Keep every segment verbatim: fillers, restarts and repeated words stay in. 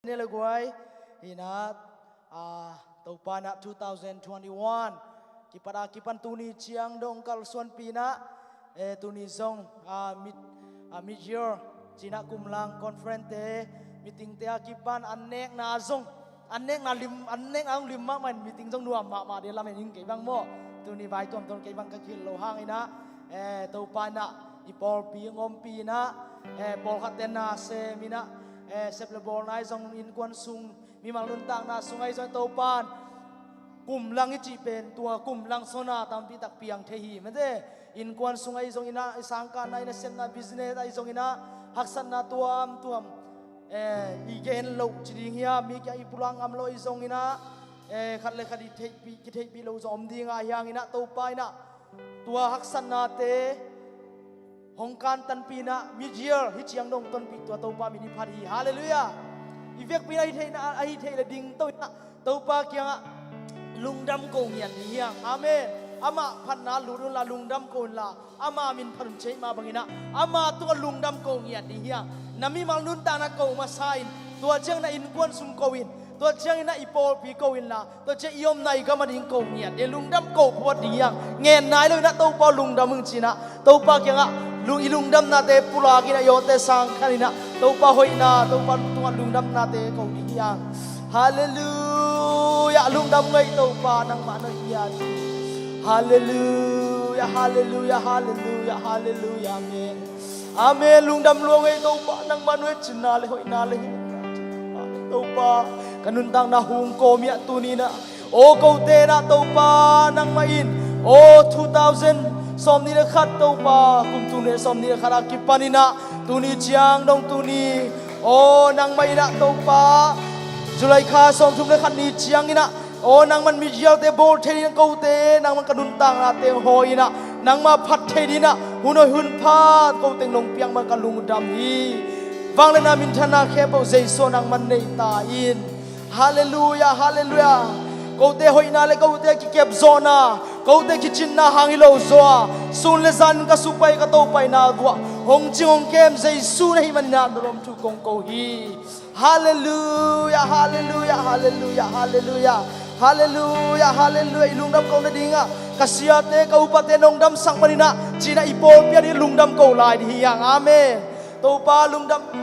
Nele guai, inah, ah, Topa inah two thousand twenty-one kipat a kipan tuni ciang dong kalsuanpi inah, eh, tuni zong, ah, mid, ah, mid year, cinah kumlang conference te, meeting te a kipan an nekna zong, an nekna lim, an nekna zong lim mahmah in meeting zong nuam mahmah ding lamen in kei bang maw. Tuni vai tuamtuam kei bang ka kihilh loh hang inah, eh, Topa inah i pawlpi a ngompi inah, eh, pawlkhat te na sem inah, eh, sep le bawlna i zong innkuan sung, mimal nuntakna sung a i zong Topa in kumlang i cih pen tua kumlang sona tampi tak piang thei hi mate. Innkuan sung a i zong inah, i sangkahna inah, sepna business a i zong inah, haksatna tuamtuam, eh, i gen loh ci ding hiam, mi kiang i pulak ngam loh a i zong inah, eh, khat le khat i theihpih, kitheihpih loh zong om ding a hiang inah Topa inah tua haksatnate hong kantanpih inah mid year hi ciang dong tonpih tua Topa min i phat hi. Halleluiah. I vekpi inah ahi theih, ahi theih le ding to inah Topa kiangah lungdam ko ngiat ni hiang. Amen. Amah phatna lut unla lungdam ko unla ama min phat un cih mah bang inah ama tungah lungdam ko ngiat ni hiang. Na mimal nuntakna ko masa in, tua ciang na innkuan sung ko in, tua ciang inah i pawlpi ko inla, tua ciang i omna i gam a ding ko ngiat, i lungdam ko phuat ding hiang. Ngen nai lo inah Topa lungdam ung ci inah Topa kiangah lung, i lungdamnate pulak inah i awte sang khan inah Topa hoihna, Topa tungah lungdamnate ko ding hiang. Halleluiah. Lungdam ngei Topa, nangmah na ngiat. Halleluiah, halleluiah, halleluiah, halleluiah. Amen. Amen. Lungdam lua ngei Topa, nangmah nuai cinna le hoihna le hihna Topa, ka nuntakna hong kawm hi a tuni inah. Aw, kote inah Topa nangmah in, aw, two thousand sawmnih le khat Topa, kum tul nih sawmnih le khat a kipan inah tuni ciang dong tuni, aw, nangmah inah Topa July kha sawmthum le khat ni ciang inah, aw, nangman mid year te bawl thei ding inah kote nangman ka nuntaknate hawi inah nangmah phat thei ding inah hun hoih hun pha ko teng nong piak man ka lungdam hi. Vangliatna minthanna khempeuh Jesu nangman nei ta in. Halleluiah, halleluiah. Kote hoihna le kote kikepzawhna, kote kicinna hang hi lo zaw a, sun le zan ka supai ka topaina vuah hong cing hong kem Jesu na hih man inah na lawm thu kong ko hi. Halleluiah, halleluiah, halleluiah, halleluiah. Halleluiah, halleluiah. I lungdam ko nadingah ka siate, ka upate nong damsak man inah ci inah i pawlpi a ding lungdam ko lai ding hiang. Amen. Topa lungdam.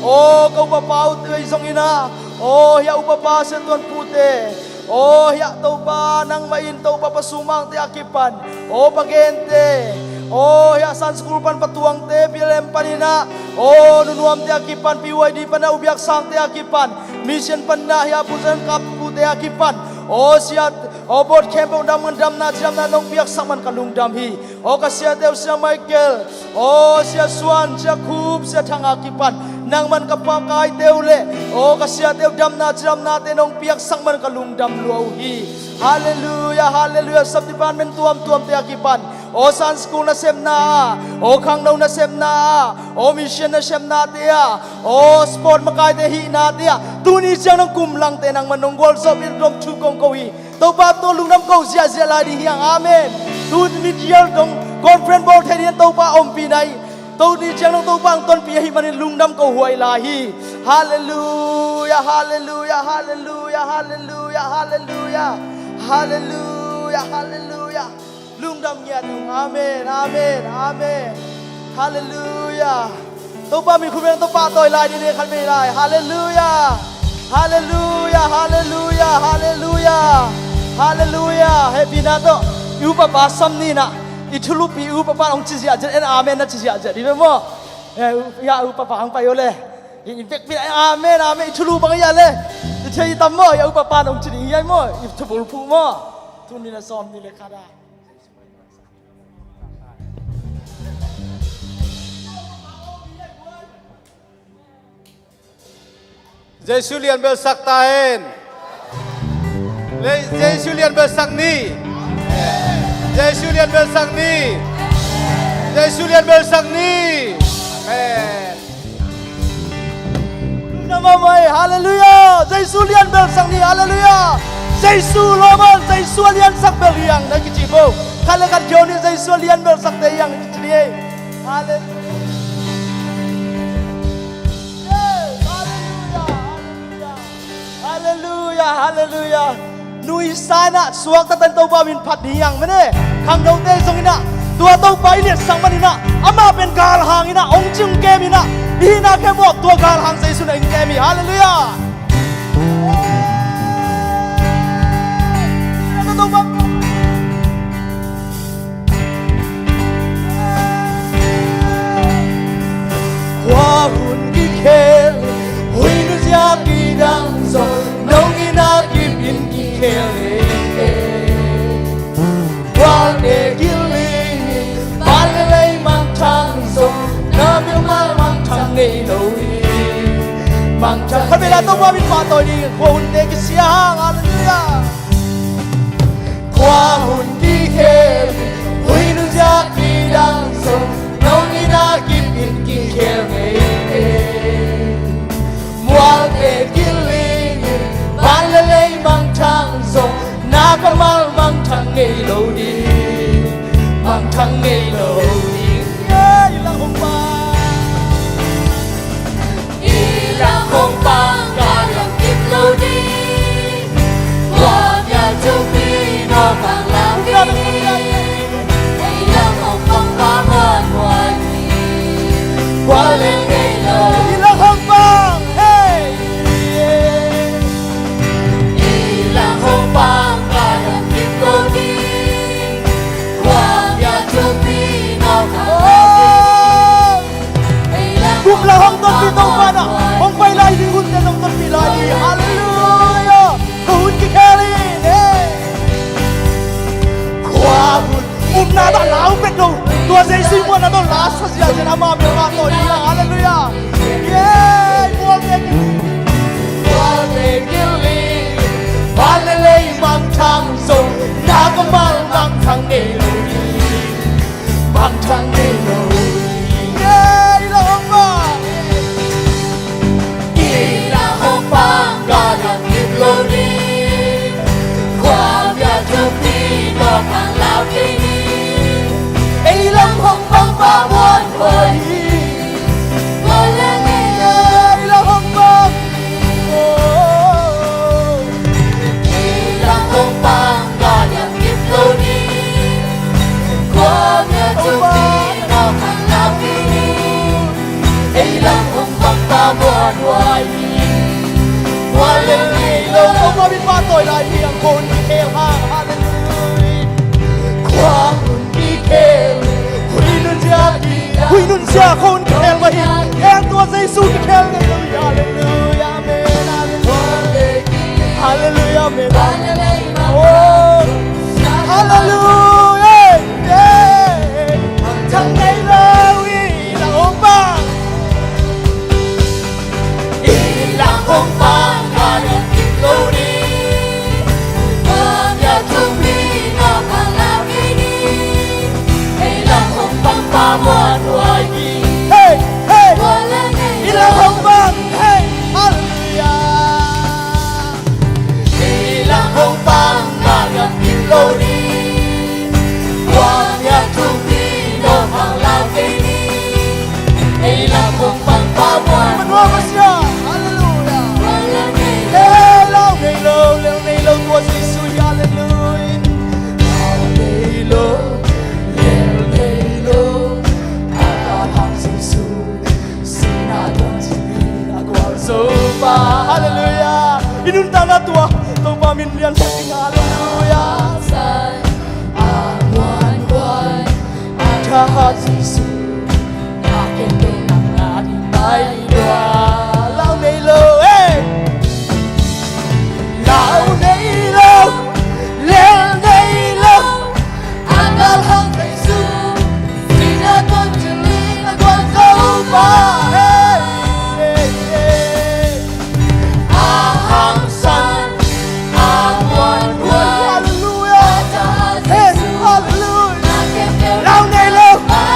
Aw, ka upa Pa U Te zong inah, aw, hiah upa Pa Sia Tuan Pu te, aw, hiah Topa nangmah in Topa Pa Sumang te a kipan, aw, Pa Gen te, aw, hiah Sunday School pan Pa Tuang te, P L M pan inah, aw, Nu Nuam te a kipan, P Y D pan inah U Biak Sang te a kipan, Mission pan inah hiah Pu Zan Kap Pu te a kipan, aw, sia, aw, board khempeuh dam, damna cidamna nong piaksak man ka lungdam hi. Aw, ka siate uh Sia Michael, aw, Sia Suan, Sia Khup, Sia Thang a kipan nangman ka pakaite uh le, aw, ka siate uh damna cidamnate nong piaksak man ka lungdam lua uh hi. Halleluiah, halleluiah. Sub department tuamtuamte a kipan, aw, Sunday School nasepna ah, aw, khangno nasepna ah, aw, mission nasepnate ah, aw, sport makaite hihnate ah, tuni ciang nong kumlangte nangman nong gualzawh in lawm thu kong ko hi. Topa tawh lungdam ko ziahziah lai ding hiang. Amen. Tuni mid year dong conference bawl thei ding Topa ompih nai. Tuni ciang dong Topa hong tonpih ahih manin lungdam ko huai lai hi. Halleluiah, halleluiah, halleluiah, halleluiah, halleluiah. Halleluiah, halleluiah. Lungdam ngiat ung. Amen, amen, amen. Halleluiah. Topa min khut beng, Topa tawi lai ding ni khat mai lai. Halleluiah. Halleluiah, halleluiah, halleluiah. Halleluiah. Hehpihna tawh i upa Pa sam ni inah, i thulupi i upa Pa hong ci ziahziah, en amen na ci ziahziah ding ve maw? Eh, u-, ya upa Pa hong pai o le. I, i vekpi inah amen, amen. I thulu bang a le, i thei i tam maw? Ya upa Pa hong ci ding hiai maw? I thubulphuh maw? Tuni na sawm ni le khat a. Jesu lian belsak ta hen. Le, Jesu lian belsak ni. Jesu lian belsak ni. Jesu lian belsak ni. Amen. Lungdam mahmah ei, halleluiah. Jesu lian belsak ni, halleluiah. Jesu lawm a, Jesu a liansak bel hiang na kici bo. Khat le khat kio ni Jesu a lian belsakte hiang na kici ni ei. Halleluiah. Halleluiah. Nuisa in ah suakta tan Topa min phat ding hi hang maw. Khangnote zong in ah tua Topa i liatsak manin ah amah pen galhang in ah hong ci hong kem in ah, i hihna khempeuh tua galhang Jesu in ah hong kem hi. Halleluiah. Khua hun kikhel, huih nunzia kidang zong, nong in ah kip in kikhel hi. Gualte killing, van le lei mangthang zong, na bel mal mangthang ngei lo hi. Mangthang. Khat vei la Topa min pahtawi ni, khua hunte kisia hang, halleluiah. Khua hun kikhel, huih nunzia kidang zong, nong in ah kip in kikhel ngei hi. Gualte killing, van le lei mangthang zong, na bel mal mangthang ngei lo ding, mangthang ngei lo ding. Yeah, i lang hong pang. I lang hong pang, ka lang kip lo ding. Gualte killing, van le lei mangthang zong, Guk la hong tonpih Topa in ah hong pai lai ding hunte zong tonpih lai ding. Halleluiah. Khua hun kikhel hi. Khua hun upna tawh lau pek lo. Tua Jesu i muanna tawh la sa ziahziah in amah min pahtawi ni. Halleluiah. Yeah, gualte killing, gualte killing, van le lei mangthang zong, na bel mal mangthang ngei lo ding, mangthang ngei lo ding. Yeah, i lang hong pang. I lang hong pang, ka lang kip lo ding. Khua biak thupi, no khang lau kei ni. Ei lang hong pang pa muanhuai hi. Khua le ngei lo, ei lang hong pang. Oh. I lang hong pang, ka lang kip lo ding. Khua biak thupi, no khang lau kei ni. Ei lang hong pang pa muanhuai hi. Khua le ngei lo. Topa min pahtawi lai hi hang, khua hun kikhel hang. Halleluiah. Khua hun kikhel, huih nunzia ki, huih nunzia khua hun kikhel mah hi. Heng tua Jesu kikhel ngei lo hi. Halleluiah. Amen. Amen. Halleluiah. Amen. Oh. Halleluiah. Hey. Mangthang ngei lo hi. Lang hong pang. I lang hong pang, ka lang kip lo ding. Khua biak thupi, no khang lau kei ni. Ei lang hong pang pa muanhuai hi. Hey, hey. Khua le ngei lo. I lang hong pang. Hey. Halleluiah. I lang hong pang, ka lang kip lo ding. Khua biak thupi, no khang lau kei ni. Ei lang hong pang pa muanhuai. Halleluiah. Khua le ngei lo. Hey, lau ngei lo, lel ngei lo, tua Jesu hi. Halleluiah. Lau ngei lo, lel ngei lo, a galhang Jesu. Sihna tuan cil in a gualzo pa. Halleluiah. I nuntakna tua Topa min lian sak ding. Halleluiah. A muanhuai, a thahat Jesu, a khempeuh nang na ding pai lua. Lau ngei lo, eh. Lau ngei lo, lel ngei lo. A galhang Jesu, sihna tuan cil in a gualzo pa. Hey, hey, hey. A hangsan, a muanhuai. Halleluiah. Hey, halleluiah. Lau ngei lo,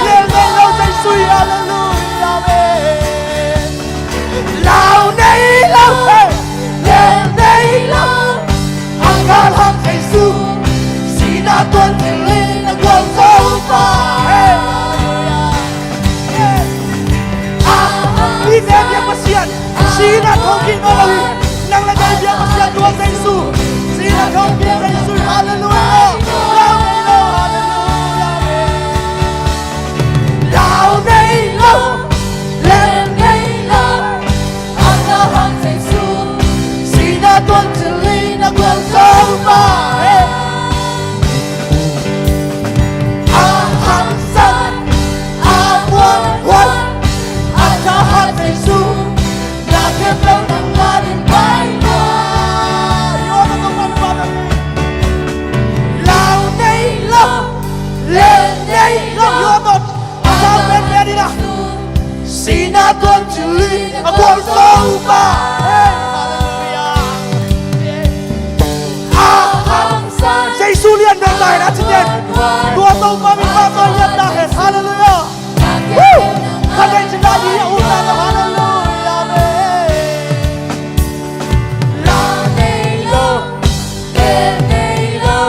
lel ngei lo, Jesu hi. Halleluiah. Amen. Lau ngei lo, hey, lel ngei lo. A galhang Jesu, sihna tuan cil in a gualzo pa. Hey. Hey. Ah, i biak Pasian, sihna thawhkik nawn lo hi. Nang le kei biak Pasian tua Jesu, sihna thawhkik Jesu, halleluiah. Lau nei lo, halleluiah, amen. Lau nei lo, len nei lo, a galhang Jesu, sihna tuan thilhih na gualzo pa, hey. A hangsan, a muanhuai, a thahat Jesu, na khempeuh nang adingin pai lua. Lau nei lo, len nei lo, lau nei lo. A sang penpen in ah, sihna tuan thilhih a gualzo pa. Hey, halleluiah. A hangsan, Jesu lian bek lai na citen. Tua Topa min pahtawi lian na hen. Halleluiah. Woo! Khat vei cin lai ding hi a, ut na, halleluiah, amen. Lau nei lo, len nei lo,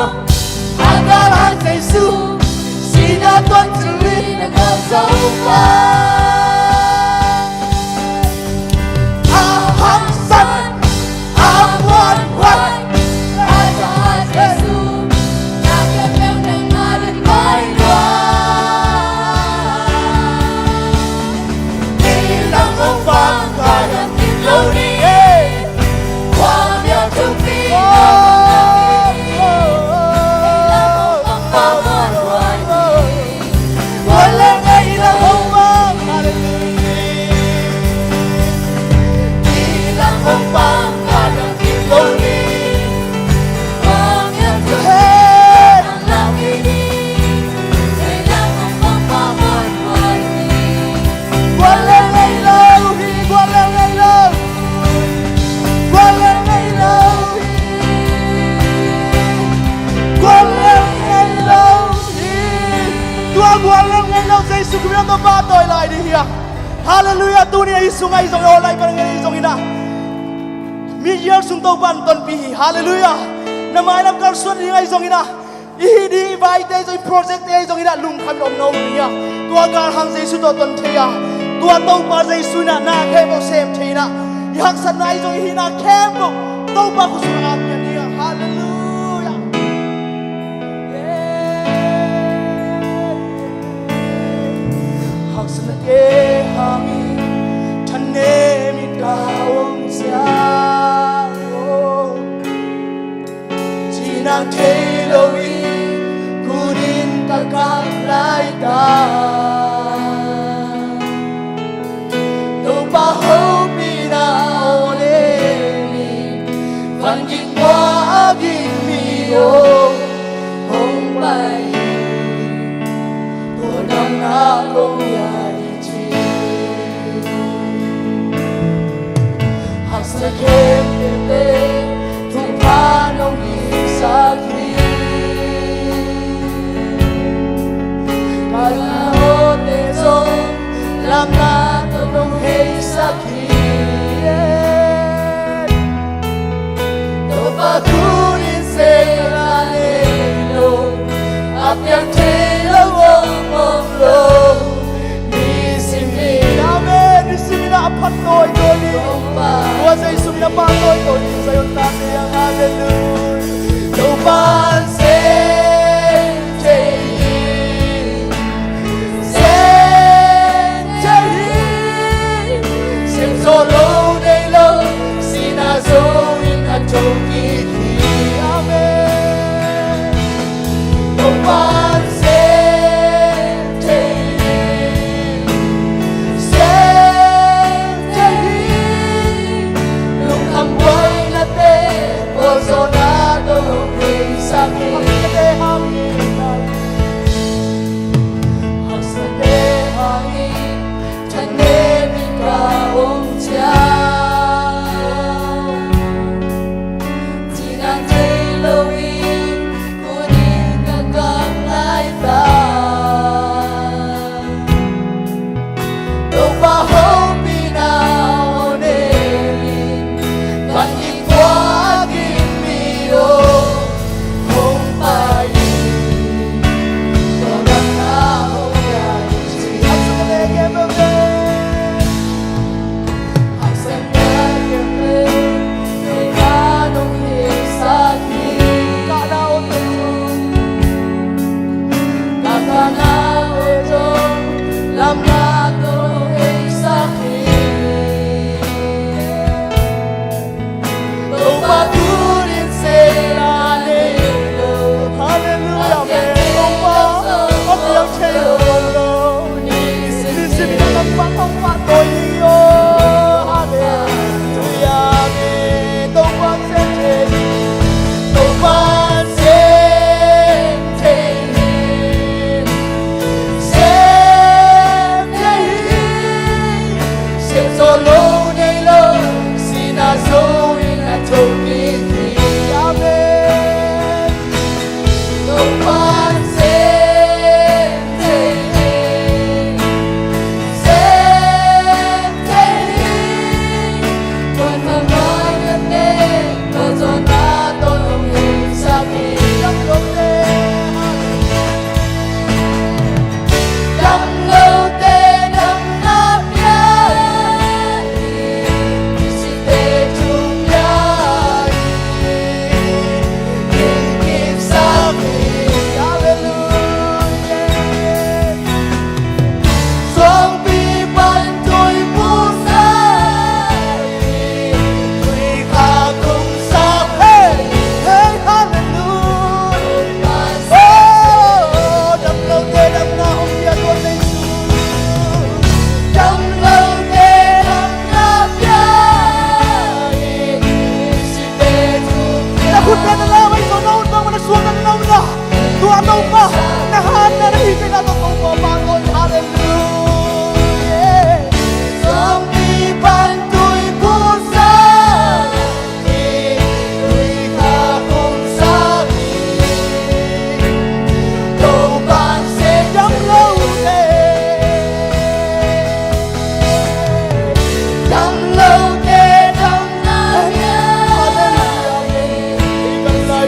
a galhang Jesu, sihna tuan thilhih na gualzo pa. A hangsan, a muanhuai, a thahat Jesu, na khempeuh nang adingin pai lua. Ni lam hong pang ka lam kik lo ni. Guallel ngei lo hi, guallel ngei lo. Guallel ngei lo hi. Guallel ngei lo hi. Tua guallel ngei lo Jesu Khrist tawh pahtawi lai ding hi a. Halleluiah, tuni a i sung ahi zongin, aw lai pan ngei zongin ah, mid-year sung Topa'n tonpih hi. Halleluiah. Na mailam kalsuan ding ahi zongin ah, i hih ding, i vaite zong, i project te zong in ah lungkham in om nuam hi a. Tua galhang Jesu tawh ton thei a, tua Topa Jesu in ah na khempeuh sem thei in ah, i haksatna ahi zong, i hihna khempeuh Topa khut sungah pian hi a. Halleluiah. Haksatnate hangin thanem in ka om ziau. Cinang thei lo in kunin ka kap laitak. Topa hopihna aw leh mi van ging mua a ging mi aw hong pai. Tua dang na kong ya i ci. Haksa khempeuhte thupha nong piaksak hi. Ka nawte zong lamna tawh nong heisak hi. Topa kunin sehna nei lo, a piang thei lo, om om lo. Nisim in, amen. Nisim in a phat tawitawi ding. Topa. Tua Jesu min a phat tawitawi ding. Zion tate ang, halleluiah. Topa'n sem thei hi. Sem thei hi. Sem zawh lo nei lo, sihna zo in a tho kik hi. Amen. Topa'n sem thei hi, sem thei hi. Lungkham buainate, pualzawhna tawh hong heisak hi. Tawh lo nei lo, sihna zo in a thokik hi. Amen. Topa sem thei hi, sem thei hi. Tua tawh loina te, tua zawhna tawh hong hilhsak hi. Dam lote, dam lote, damna pia hi. Misite thu pia hi. Hong hilhsak hi. Hallelujah. Suangpi pan tui pusak hi. Tui khak hong sak hi. Hey, hallelujah. Oh, dam lote damna hong pia tua Jesu. Dam lote damna pia hi. Na khut beng na lau, ei, zo na ut bang, na suang na lau na. Tua Topa na hatna, na hihtheihna tawh Topa pahtawi. Hallelujah. Suangpi pan tui pusak hi, tui khak hong sak hi. Topa sem thei hi. Dam lote damna pia hi. Hallelujah.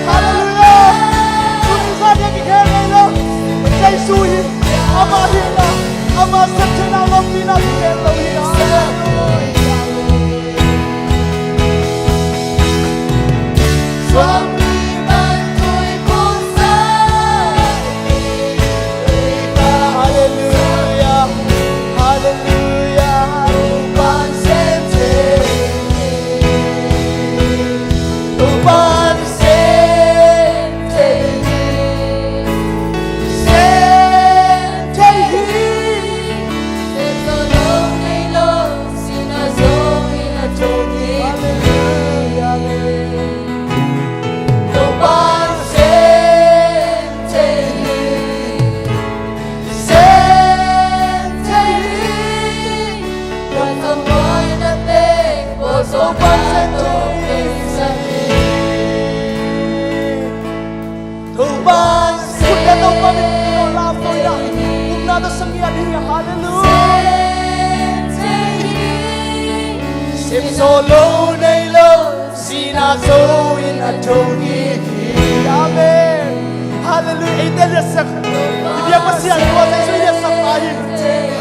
Hallelujah. Tuni zan hi a kikhel ngei lo. Jesu hi. Amah hi na. Amah septheihna, lompina kikhel lo hi. Hallelujah. Hallelujah. Hallelujah. Topa'n sem thei hi. Topa'n sem thei hi. Sem thei hi. Sem zo lo nei lo, sihna zo in a thokik hi. Hallelujah. Topa'n sem thei hi. Sem thei hi. Tua tawh loina te, tua zawhna tawh hong hilhsak hi. Topa'n sem thei hi. Hallelujah. Sem thei hi. Sem zo lo nei lo, sihna zo in a thokik hi. Amen. Hallelujah. Eite liatsak. I biak Pasian tua Jesu i liatsak ta hi.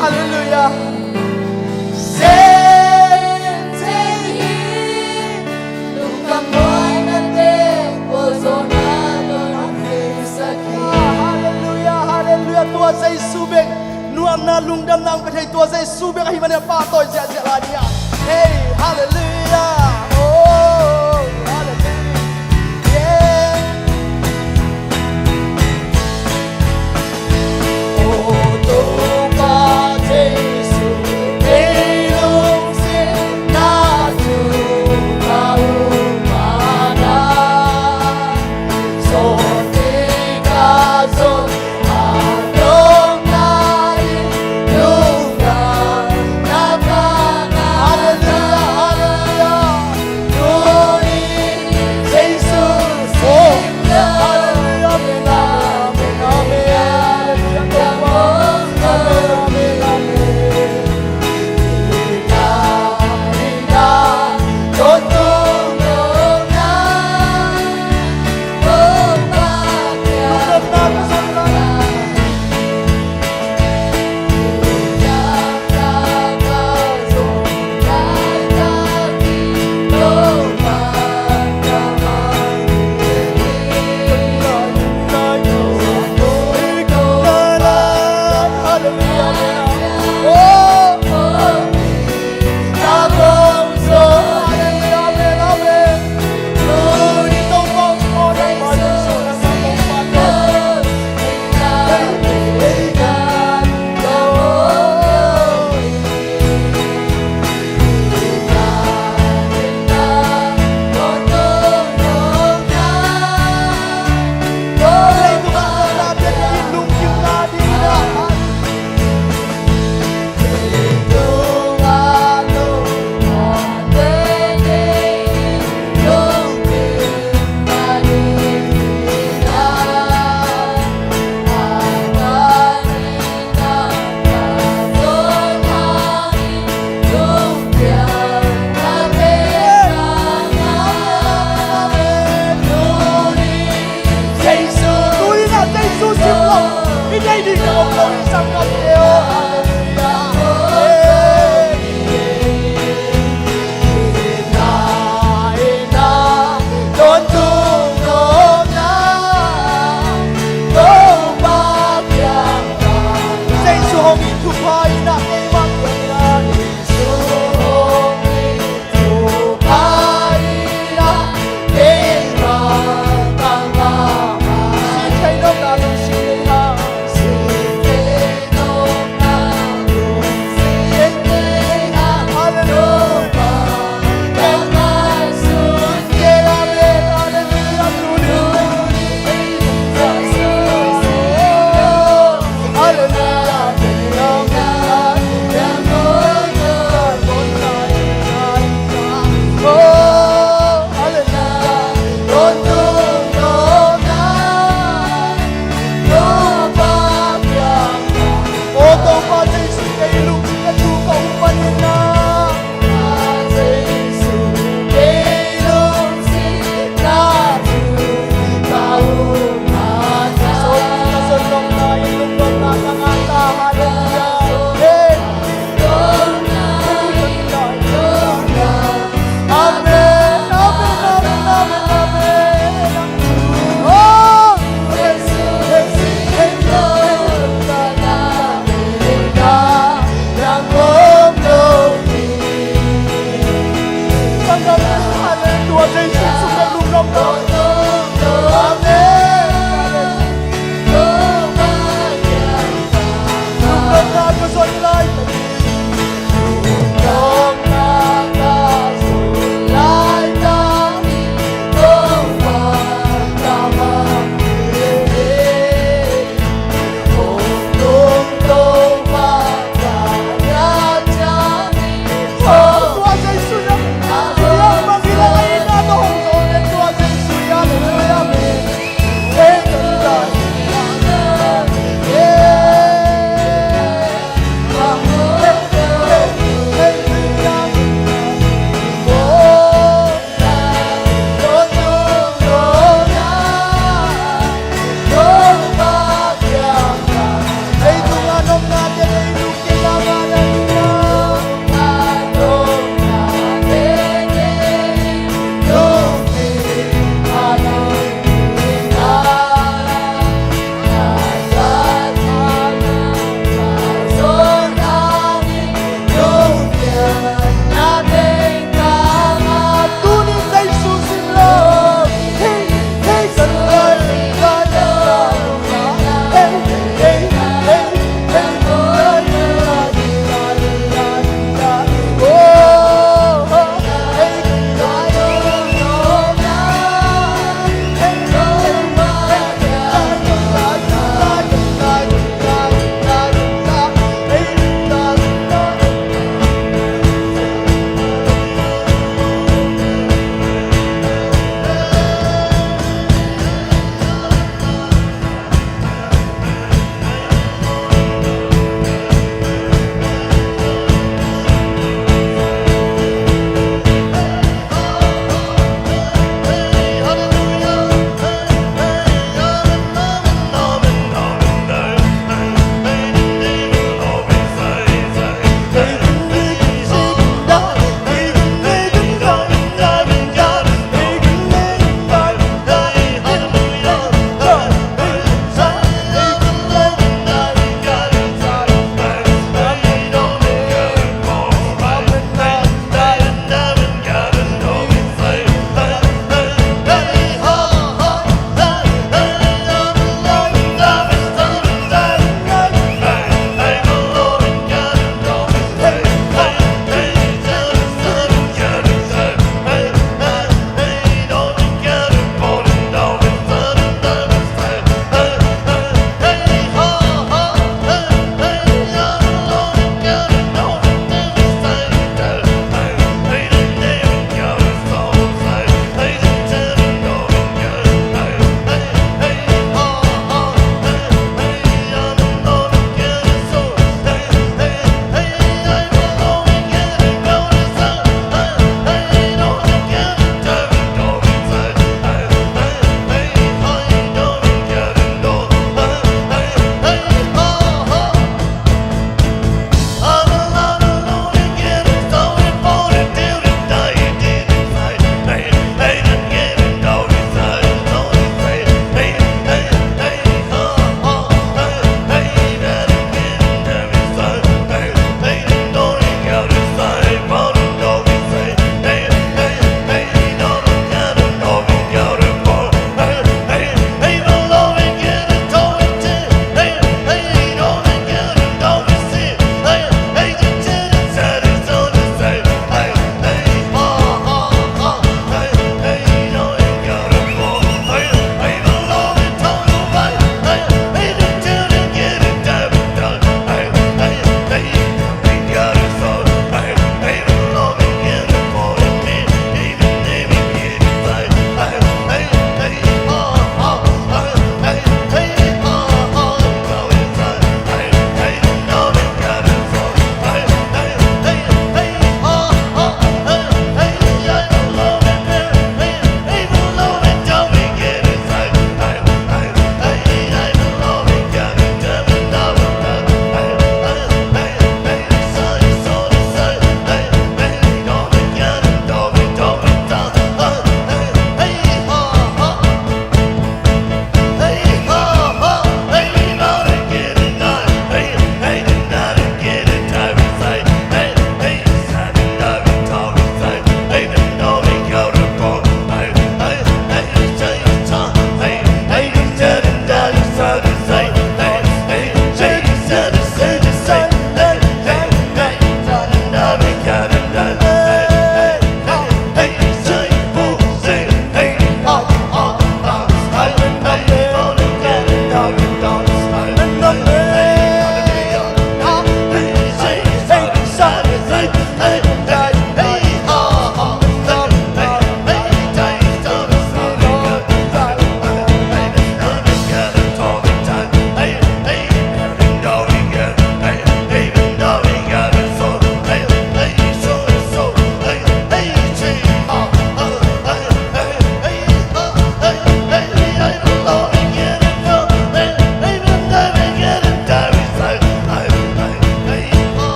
Hallelujah. Sem thei hi. Lungdam loina te, tua zawhna tawh hong hilhsak hi. Hallelujah, hallelujah. Tua Jesu bek nuamna, lungdamna hong pia thei tua Jesu bek ahih manin a pahtawi ziahziah lai ni a. Hey, hallelujah. Oh, hallelujah. Yeah. Hallelujah, hallelujah.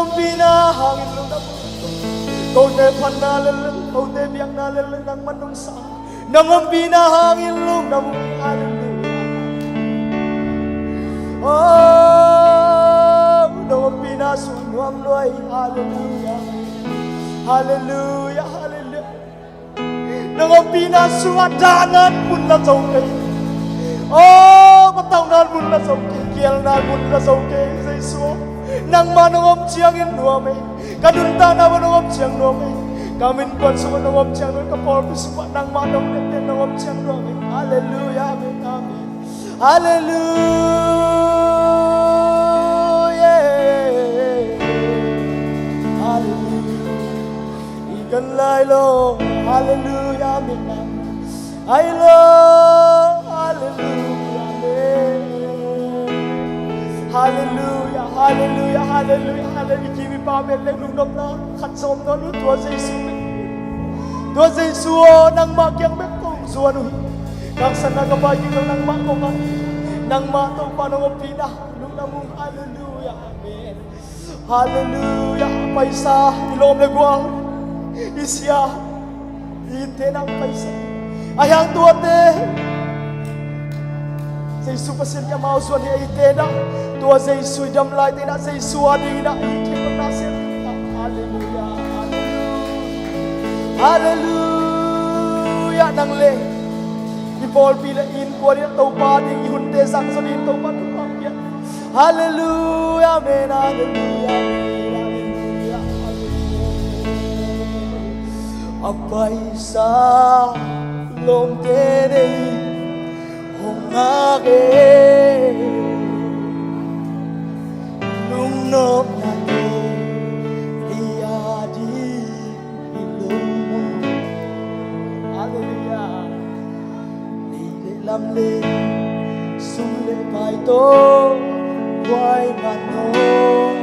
Ompihna hangin lungdam ung. Kote phatna lel lel, kote biakna lel lel, nangman hong sa. Nang ompihna hangin lungdam ung. Halleluiah. Oh, nang ompihna sung nuam lua hi. Halleluiah. Halleluiah, halleluiah. Nang ompihna sungah dahna in mun la zo kei. Oh, patauhna in mun la zo kei. Kielna in mun la zo kei. Jesu, nangmah nang om ciangin nuam ei. Ka nuntakna bang nang om ciang nuam ei. Ka innkuan sungah nang om ciang nuam ei. Ka pawlpi sungah nangmah nang om ciang nuam ei. Halleluiah, amen, amen. Halleluiah. Halleluiah. I kan lai lo. Halleluiah, amen. Ai lo. Halleluiah, amen. Halleluiah, halleluiah, halleluiah, halleluiah. Kimi pa met leng lungdamna khat zong om nawn lo, tua Jesu bek. Tua Jesu aw, nangmah kiang bek kong zuan uh hi. Ka haksatna ka pai kik lo, nangmah kong ngak. Nangmah Topa nang ompihna lungdam ung. Halleluiah, amen. Halleluiah. Paisa, i lawm le gual, i sia, i tenna paisa, a hiang tuate Jesu Pasian in amau zuan hi. Eite in ah tua Jesu i dam laite in ah Jesu adingin ah i theih nopna sem. Halleluiah, halleluiah. Halleluiah. Nang le i pawlpi le i innkuan in ah Topa ading i hunte zangzaw dingin Topa thupha pia. Halleluiah, amen, halleluiah, amen, halleluiah, halleluiah. A paisa lawmte nei hong ngak e, lungnopnate ei ading hi lo maw. Halleluiah. Lei le lam le sum le pai tawh buai man nawn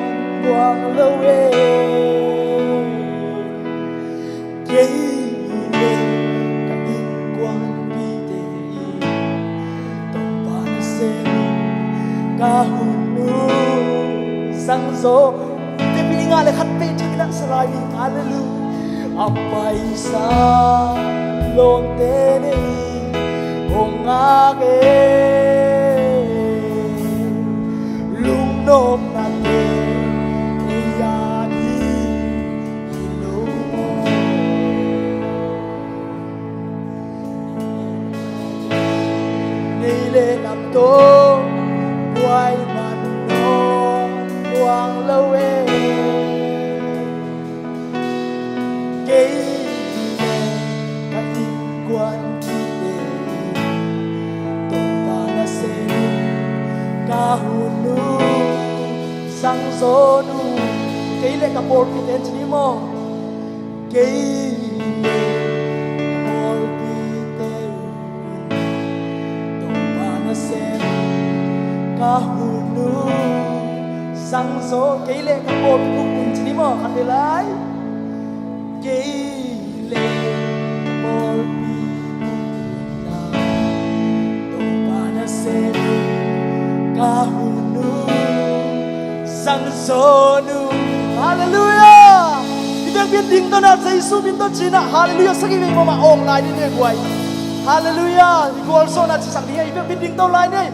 buang lo e. Kei le ka innkuanpihte in Topa nasem in ka hun uh zangzaw. Te pi nga le khat peh thei na salai ni. Halleluiah. A paisa lawmte nei hong ngak e, lungnopnate ei ading hi lo maw. Nei le lam tawh buai man nawn buang lo e. Kei le ka innkuanpihte in Topa nasem in ka hun uh zangzaw uh. Kei le ka pawlpite in ci ni maw. Kei le ka pawlpite in Topa nasem ka hun uh zangzaw. Kei le ka pawlpi buk un ci ni maw, khat ve lai. Kei le ka pawlpi buk un na Topa nasem in ka hun uh zangzaw uh. Halleluiah. I vekpi in dingto na, Jesu min tawh ci na. Halleluiah. Sagih vei mama awng lai ni ne guai. Halleluiah. I gualzawhna cisak ding a, i vekpi in dingto lai ni.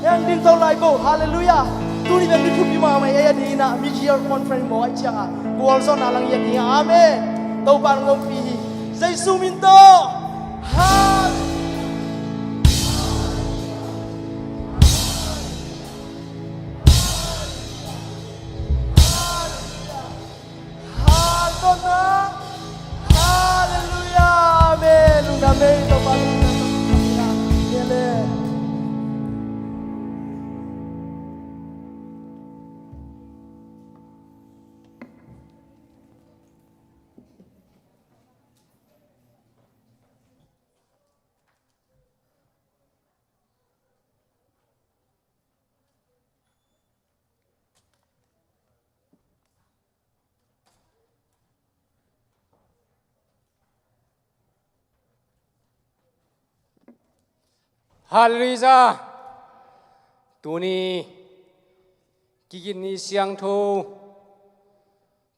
Heng dingto lai bo. Halleluiah. Tuni vek ni thupi mahmah ei a ding in ah mid-year conference bawl ahih ciangin gualzawhna lang ei a ding a. Amen. Topa nang ompih hi. Jesu min tawh. Hal- Halleluiah. Amen. Lungdam ei, Topa lungdam ei. Amen. Halleluiah. Tuni kigin ni siangtho,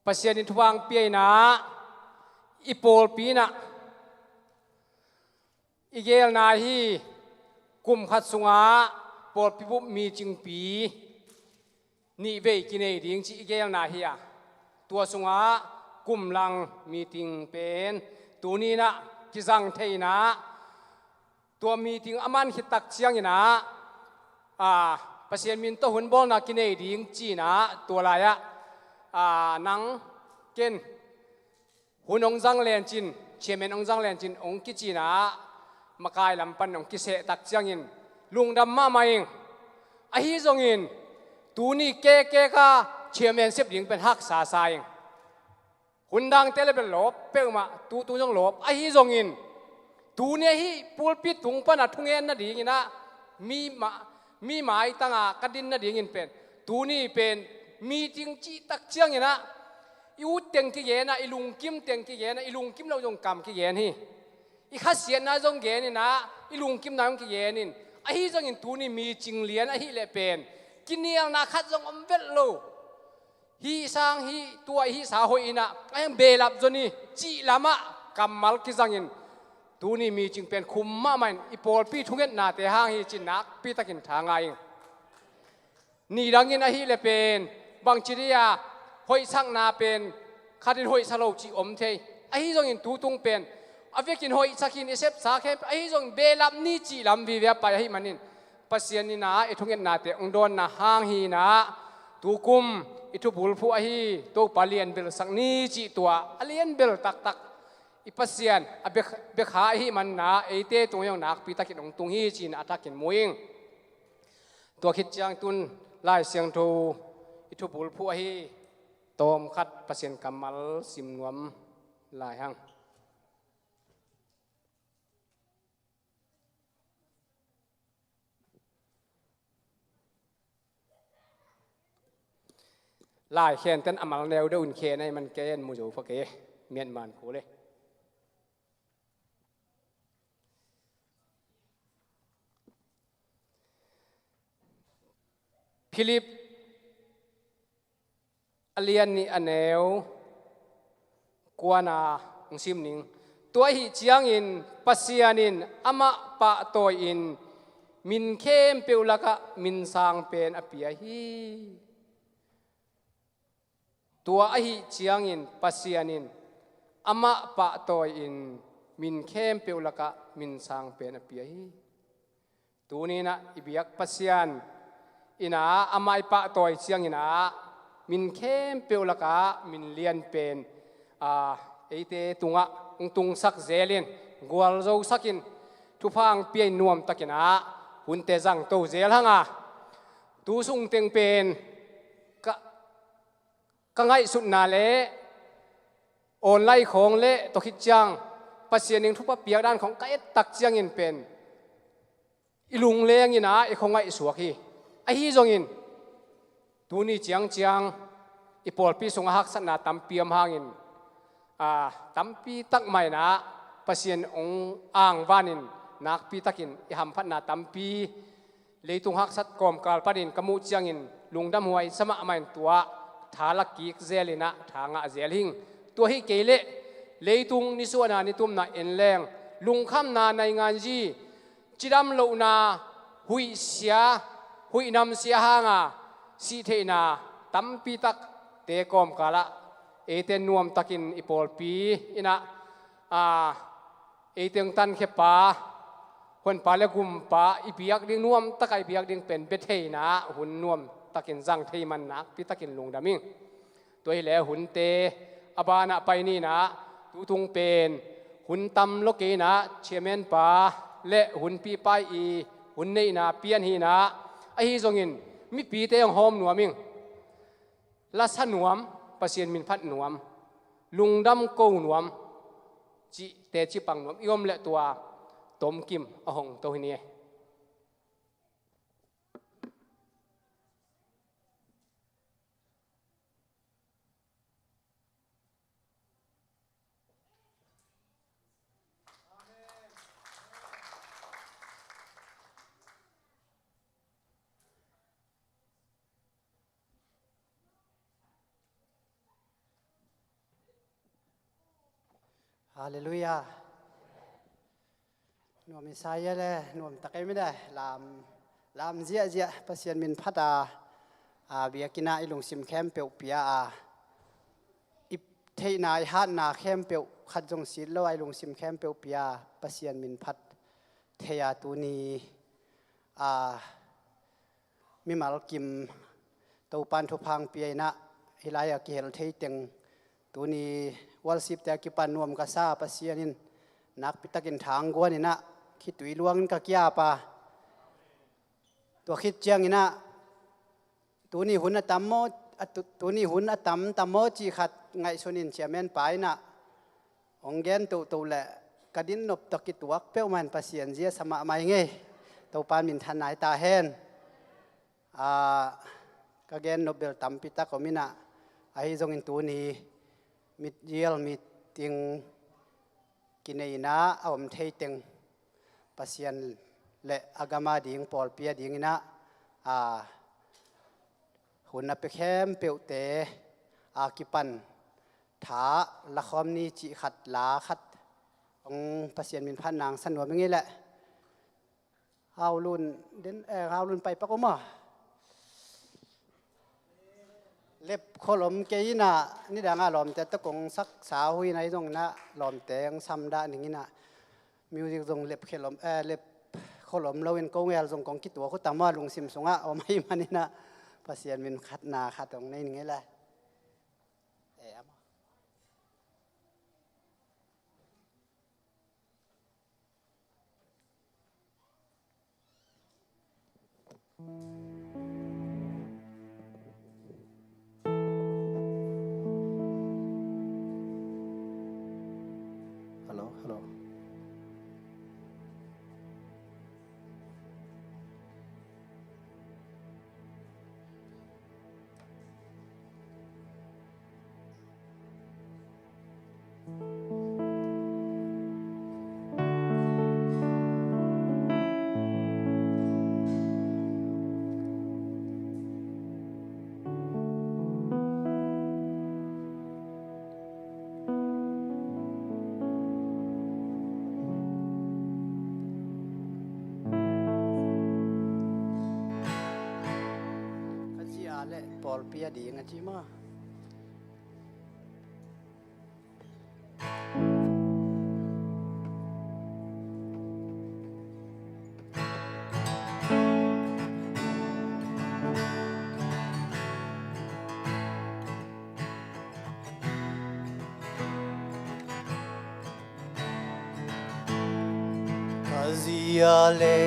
Pasian in thupha pia in ah, i pawlpi in ah i geelna hi. Kum khat sungah pawlpi bup meetingpi nih vei kinei ding cih i geelna hi a, tua sungah kum lang meeting pen tuni in ah kizang thei in ah, tua meeting a man khit tak ciangin ah, a, Pasian min tawh hun bawlna kinei ding ci in ah, tua lai-ah, a, nang ken hun hong zang lencin, chairman hong zang lencin hong kici in ah, makai lam pan hong kiseh tak ciangin lungdam mahmah ing. Ahi zongin tuni kekek a chairman sep ding pen haksa sa ing. Hun dangte le bel lawp peuhmah, tutung zong lawp. Ahi zongin tuni ahi pulpit tung pan a thungen nadingin ah, mi ma, mi maitang a ka din nadingin pen, tuni pen meeting cih tak ciangin ah, i ut teng kigen ah, i lungkim teng kigen ah, i lungkim lo zong kam kigen hi. I khasiatna zong gen in ah, i lungkimna zong kigen in. Ahi zongin tuni meeting lian ahih leh pen kinialna khat zong om vet lo. Hih sang hih tua, hih sa hoih in ah, a hiang behlap zaw ni cih lamah kammal kizangin, tuni meeting pen khum mahmah in, i pawlpi thungetnate hang hi cih nakpi takin tha ngah ing. Nidangin ahih leh pen bangci dih a, hoihsakna pen khat in hoihsa lo cih om thei. Ahi zongin tutung pen a vekin hoihsak in, i sepsa khempeuh, ahi zongin behlap ni cih lam vive a pai ahih manin, Pasian in ah i thungetnate hong dawnna hang hi in ah, tukum i thubulphuh ahi Topa lianbelsak ni cih tua a lianbel taktak i Pasian a bia, biakha ahih manin ah, eite tung zong nakpi takin hong tung hi ci in a thakin mu ing. Tua khit ciang tun Lai Siangtho i thubulphuh ahi tawmkhat Pasian kammal sim nuam lai hang. Lai khenten a mal neu deuh in khen ahih man kei an mu zo pha kei, miatman kul e. Philip a lian nih a neu kuana hong sim ning. Tua ahih ciangin Pasian in amah pahtawi-in min khempeuh lakah min sang pen a pia hi. Tua ahih ciangin Pasian in amah pahtawi-in min khempeuh lakah min sang pen a pia hi. Tuni in ah i biak Pasian in ah amah i pahtawi ciangin ah, min khempeuh lakah min lian pen, a, eite tungah hong tungsak zel in, gualzosak in, thupha hong pia in nuamtakin ah hunte zangto zel hang a, tu sung teng pen ka, ka ngaihsutna le online khawng le tua khit ciang Pasian in thupha piak dan khawng ka et tak ciangin pen i lungleng in ah i khuangaih suak hi. Ahi zongin tuni ciangciang i pawlpi sungah haksatna tampi om hangin, a, tampi tak mah in ah Pasian hong angvanin nakpi takin i hamphatna tampi, leitung haksat kawmkal panin ka muh ciangin lungdam huai sa mahmah in, tua tha la kik zel in ah tha ngah zel hing. Tua hi kei leh leitung nisuahna nitumna en leng, lungkhamna, nainganzi, cidam lohna, huihsia, huih namsia hanga sih theihna tampi takte kawmkalah eite nuamtakin i pawlpi in ah, a, eite hong tankhia pa, Honpa le Gumpa i biak ding, nuamtaka i biak ding pen bia theihna hun nuamtakin zang thei man nakpi takin lungdam ing. Tua hileh hunte a banah pai ni in ah, tutung pen hun tam lo kei in ah, chairman pa le hunpipa i hun neihna pian hi in ah, ahi zongin mipite hong hawm nuam ing. Lasa nuam, Pasian min phat nuam, lungdam ko nuam, cih teci pang nuam i om leh tua tomkim a hong to hi ni e. Halleluiah. Nuam i sa ia le, nuam tak ei mine. Lam, lam ziahziah Pasian min phat a, a biakinn ah i lungsim khempeuh pia a, i theihna i hatna khempeuh khat zong sit lo a i lungsim khempeuh pia Pasian min phat thei a tuni a mimal kim Topan thupha pia in ah hih lai a kihel thei teng tuni worship te a kipan nuam ka sa Pasian in nakpi takin thang guan in ah khitui luangin ka kiap a, tua khit ciangin ah tuni hun a tam maw, a tu-, tuni hun a tam tam maw cih khat ngaihsun in chairman pa in ah hong gen tohtoh le ka din nop tawh kituak peuhmah in Pasian zia sa mahmah ing ei. Topan minthanna hi ta hen. A, ka gen nop bel tampi tak om in ah, ahi zongin tuni mid-year meeting kinei in ah a om thei teng Pasian le a gam a ding pawlpi a ding in ah, a, hun a pia khempeuhte a kipan tha lakhawm ni cih khat la khat hong Pasian min phat nang sa nuam ing ei leh. Haulun den, eh, Haulun pai pak om a. Lep kholom kei in ah nidang a lawmte tawh kong saksa hui in ah i zong in ah lawmte hong sam dah ning in ah music zong lep khelom, eh, lep kholom lo in kong el zong kong kituak uh tam a lungsim sungah om ahih man in ah Pasian min khatna khat hong nei ning ei leh. Eh, ama. Hello, hello. Ka zia le pawlpi a ding a ci maw? Ka zia le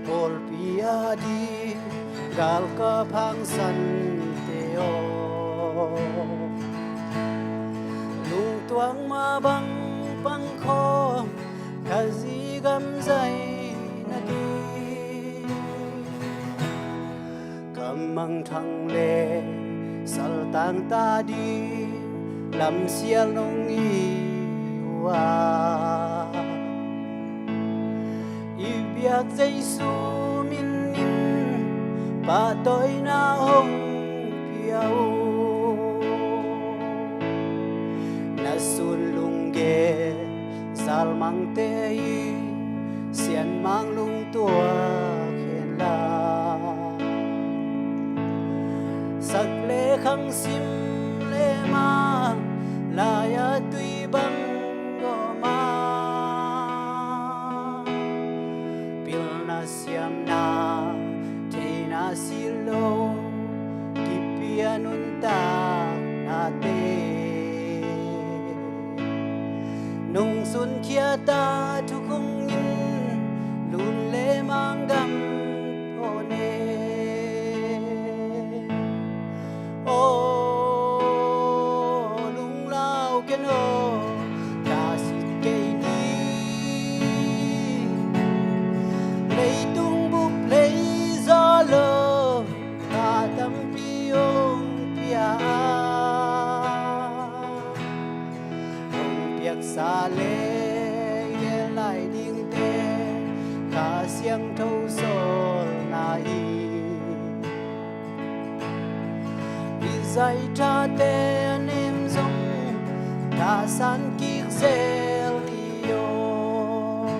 pawlpi a ding galkap hangsan te aw, lungtuang mah bang pang khawm ka zi gam zai na ding. Ka mangthang le saltang ta ding lamsial nong hi uh a, i biak Jesu min in pahtawina hong pia uh. Na sun lungge salmangte i sianmang lungtuak hen la, sak le khang sim le ma lai-a tui bang gawm a, pilna siamna theihna si lo kipia nuntaknate nong sunkhiat a, thukhun in lun le manggam phawn e. Aw, lunglau ken aw, ka sit kei ni. Leitung bup lei zaw lo ka tampi hong pia a, hong piaksa le i gel lai dingte Kha Siangtho sawlna hi. I zai thate a nem zong Kha San kik zel ni aw.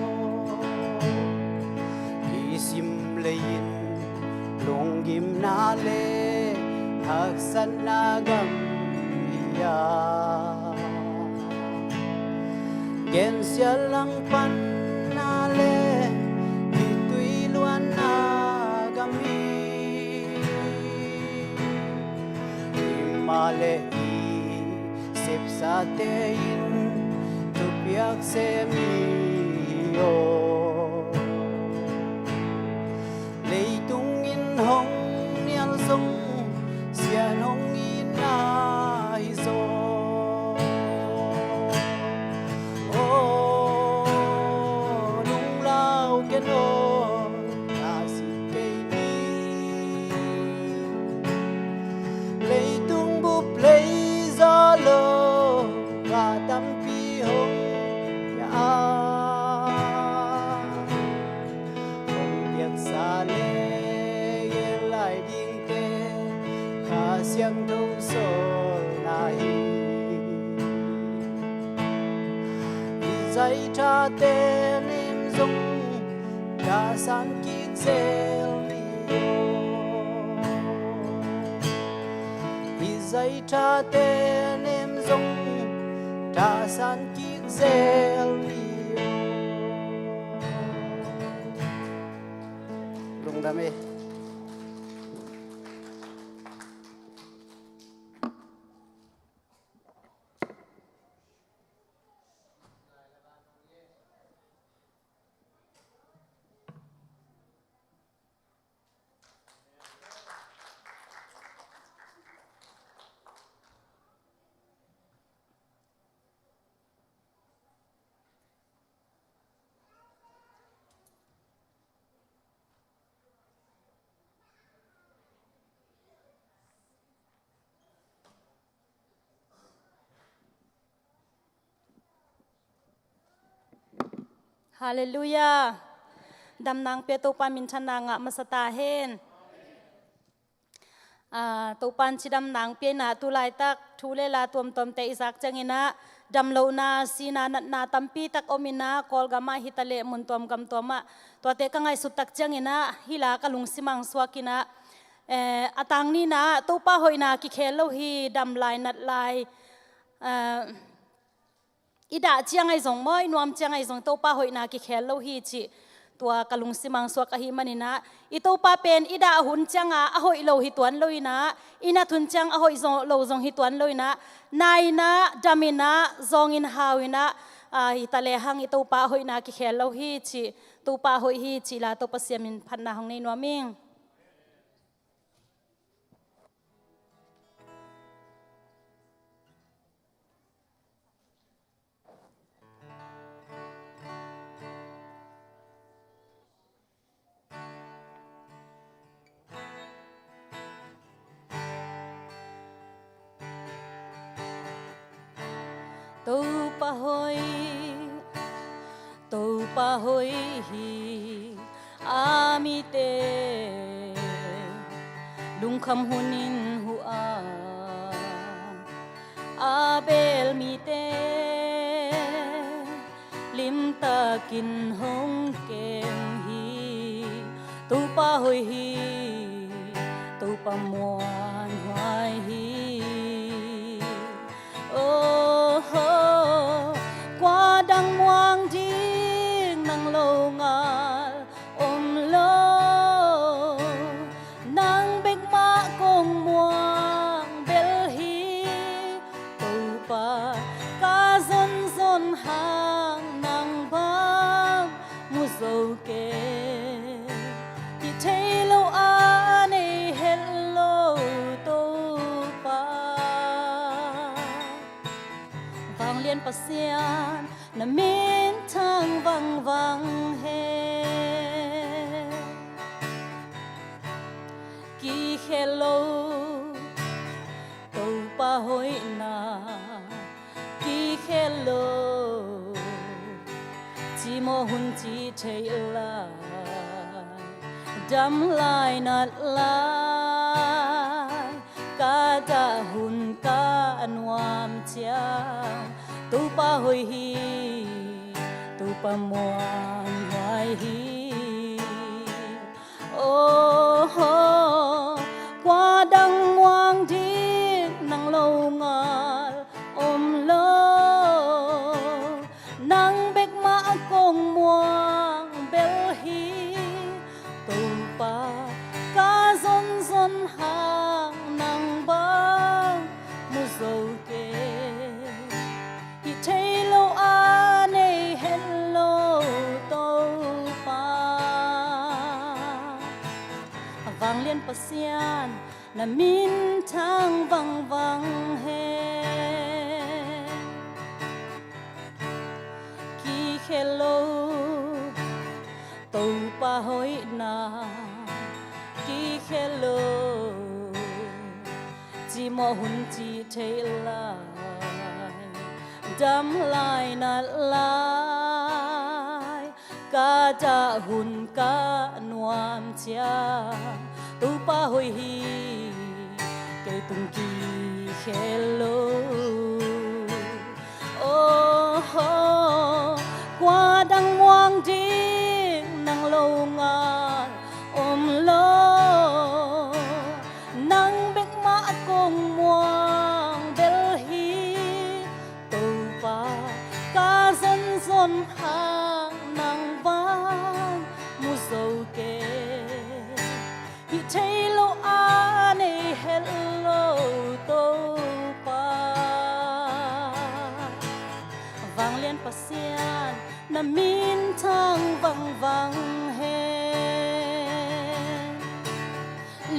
I sim lei-in lunggimna le haksatna gam hi a, gensial langpanna le khitui luanna gam hi. Himahleh i sepsate in thupiak sem hi aw. Leitung in hong nial zong, sian hong itna hi zaw. Aw, lunglau ken aw, a si kei ni. Leitung bup lei zaw lo a tampi hong pia a, hong piaksa le gen lai dingte Kha Siangtho sawlna hi. I zai thate nem zong tahsan kik zel ni aw. I zai thate nem zong tahsan kik zel ni aw. Lungdam e. Halleluiah. Damna hong pia Topa minthanna ngah masa ta hen. Ah, Topa in cidamna hong pia in ah, tu laitak thu le la tuamtuamte i zak ciangin ah, damlohna, sihna, natna tampi tak om in ah, Kawlgam ah hi ta leh mun tuam gam tuam ah, tuate ka ngaihsut tak ciangin ah, hih la ka lungsim ah hong suak in ah, eh, a tang ni in ah, Topa hoihna kikhel lo hi, dam lai, nat lai, eh, i dah ciang ahi zong maw, i nuam ciang ahi zong Topa hoihna kikhel lo hi cih tua ka lungsim ah hong suak ahih manin ah, i Topa pen i dah hun ciang ah a hoih lo hi tuan lo in ah, i nat hun ciang a hoih zo-, lo zong hi tuan lo in ah, nai in ah, dam in ah, zawng in, hau in ah, ah, hi ta lehang i Topa hoihna kikhel lo hi cih, Topa hoih hi cih la Topa Pasian min phatna hong nei nuam ing. Topa hoih, Topa hoih hi a mite, lungkham hunin huh a, a bel mite limtakin hong kem hi. Topa hoih hi, Topa muanhuai hi. Oh, kua dang muang ding nang lo ngal om lo, nang bek mah kong muang bel hi. Topa ka zonzon hang nang bang mu zo kei, hih theih loh a nei het lo Topa. Vanglian Pasian na minthang vangvang hen. Kikhel lo Topa hoihna, kikhel lo cimawh hun ci thei lai, dam lai nat lai, ka dah hun ka nuam ciang, Topa hoih hi, Topa muanhuai hi. Oh, kua dang muang ding nang lo ngal om lo. Nang bek mah kong muang bel hi, Topa ka zonzon hang nang bang mu zo kei. Hih thei lo a nei het lo Topa, Vanglian Pasian na minthang vangvang hen. Kikhel lo Topa hoihna, kikhel lo cimawh hun cih theih lai, dam lai nat lai, ka dah hun ka nuam ciang, Topa hoih hi, kei tung kikhel lo. Oh, kua dang muang ding nang lo ngal om lo. Nang bek mah kong muang bel hi, Topa ka zonzon hang nang bang mu zo kei. Hih thei lo a nei het lo Topa, Vanglian Pasian na minthang vangvang hen.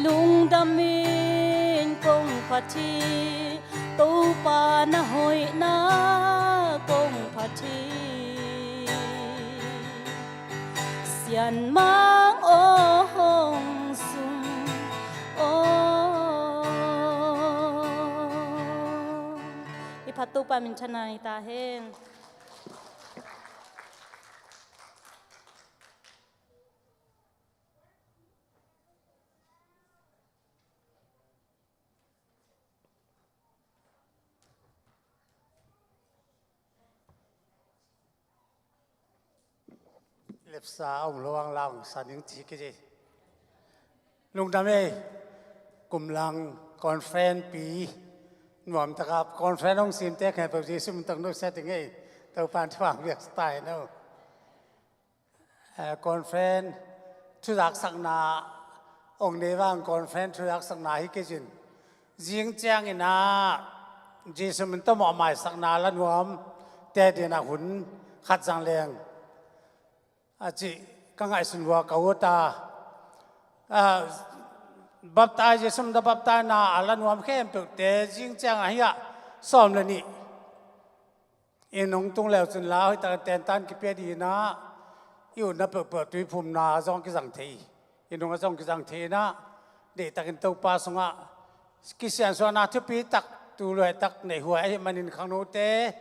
Lungdam in kong phat hi, Topa na hoihna kong phat hi. Sianmang aw hong sum aw. I phat Topa minthanna hi ta hen. Lepsa a um lo ang lau sa ning ci kei. Lungdam ei, kum lang conference pi nuam taka conference hong sim te khen peuh Jesu min tawh nusia ding ei, Topan thuang biak sa tai no. Eh, conference thuzaksakna ong nei vang conference thuzaksakna hi kei cin. Zing ciangin ah Jesu min tawh mawh maisakna la nuam te dinah hun khat zang leng a cih ka ngaihsun hua ka ut a. Ah, baptize, Jesu min tawh baptize na a la nuam khempeuhte zing ciang ahi ah sawm le nih in hong tung leu cun la hoih takin tentan kipia dinah i utna peuhpeuh tuiphumna zong kizang thei, i nung a zong kizang thei inah deihtakin Topa sungah kisiansuahna thupi tak, tuluai tak neih huai ahih manin khangnote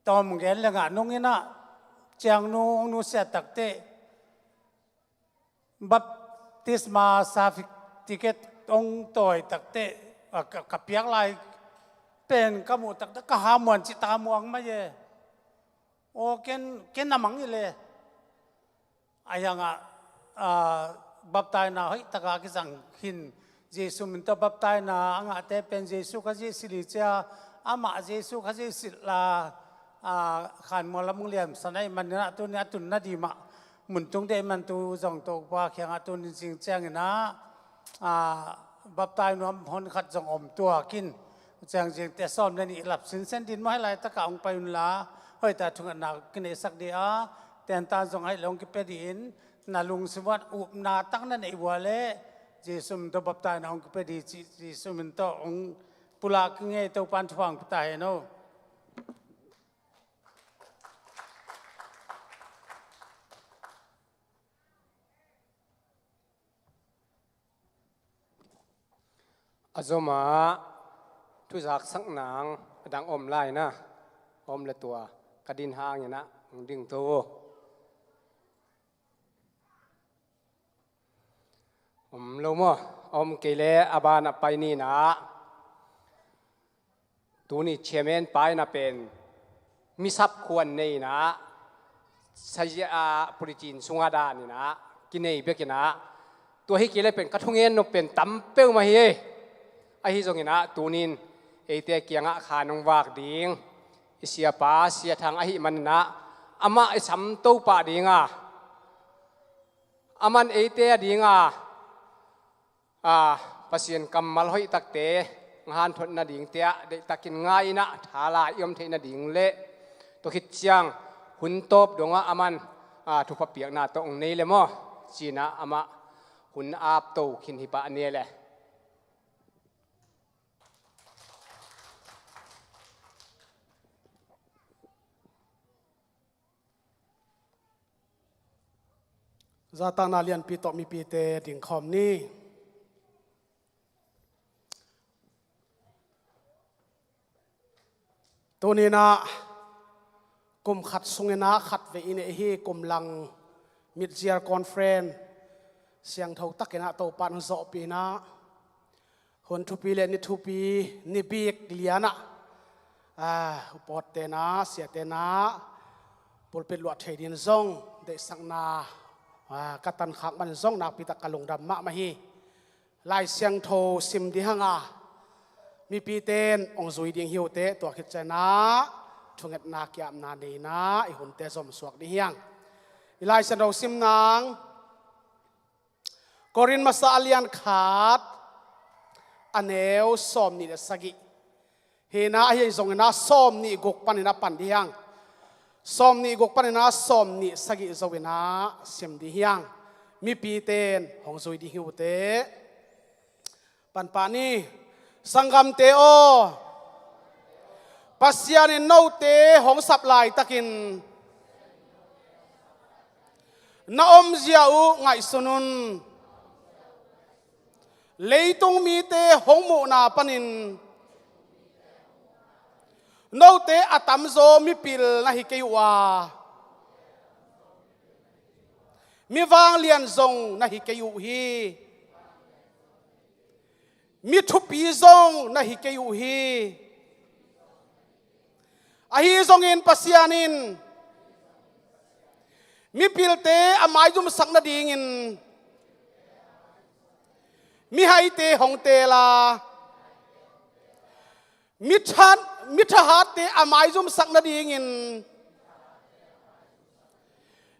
tawm gen lengah nung inah ciangnu hong nusiat takteh baptisma certificate hong tawi takteh, a, ka, ka piak lai pen ka muh takteh ka hamuan cih taka muang mai e. Aw, ken, ken a mang hi le. A hiangah, a, baptizena hoih taka kizang hin Jesu min tawh baptizena a ngahte pen Jesu Khazih silh hi cia, amah Jesu Khazih silh la, a, khanmual lam hong liamsan ahih manin ah tuni a tunna dih mah mun tung deh man tu zong Topa kiangah tunin zing ciangin ah, a, baptize nuam hon khat zong om tuak in, ciang zingte sawm le nih lap sinsen din maw, hih laitakah hong pai unla hoihtak thungetna kineihsak dih a, tentan zong ahih leh hong kipia dih in, na lungsim uah upna tak na neih uh leh Jesu min tawh baptizena hong kipia dih cih Jesu min tawh hong pulak kei ing ei. Topan thupha hong pia ta hen aw. A zomah thuzaksakna a dang om lai na, om le tua ka din hangin ah hong dingto uh. Om lo maw? Om kei leh a banah pai ni na. Tuni chairman pa in a pen misap khuan nei in ah, saziah a pulitin sungah dan in ah kinei bek in ah, tua hi kei le pen ka thungen nop pen tam peuhmah hi. Ahi zongin ah tunin eite kiangah khan hong vak ding i siapa Sia Thang ahih manin ah, amah i sam to pah ding a, aman eite a ding a, a, Pasian kammal hoih takte hong hanthot nadingte ah deihtakin ngai in ah, tha la i om theih nading le tua khit ciang hun tawp dongah aman, a, thupha piakna tawh hong nei le maw, ci-in ah amah hun ap to khin hi pah ni le. Zahtakna lianpi tawh mipite dingkhawm ni. Tuni in ah kum khat sungin ah khatvei i neih hi, kum lang mid-year conference siangtho takin ah Topa'n hong zawhpih in ah, hun thupi le ni thupi, ni bik lian ah, a, upawtte in ah, siate in ah pulpit luah thei dingin zong deihsakna, a, ka tankhak manin zong nakpi tak ka lungdam mahmah hi. Lai Siangtho sim ding hang a, mipite in hong zui ding hi uh teh, tua khit ciang in ah thungetna ki-apna nei in ah i hunte zomsuak ding hi hang. I Lai Siangtho sim nang Korin Masa a lian khat, a neu sawmnih le sagih hi in ah, ahi zongin ah sawmnih guk panin ah pan ding hi hang. Sawmnih guk panin ah sawmnih sagih zo in ah sim ding hi hang. Mipite in hong zui ding hi uh teh. Pan pah ni. Sanggamte aw, Pasian in note hong sap laitakin na omzia uh ngaihsun un. Leitung mite hong muhna panin note a tamzaw mipil na hi kei uh a, mi vanglian zong na hi kei uh hi. Mi thupi zong na hi kei uh hi. Ahi zongin Pasian in mipilte a maizumsak nadingin mihaite hong teel a, mi tha, mi thahatte a maizumsak nadingin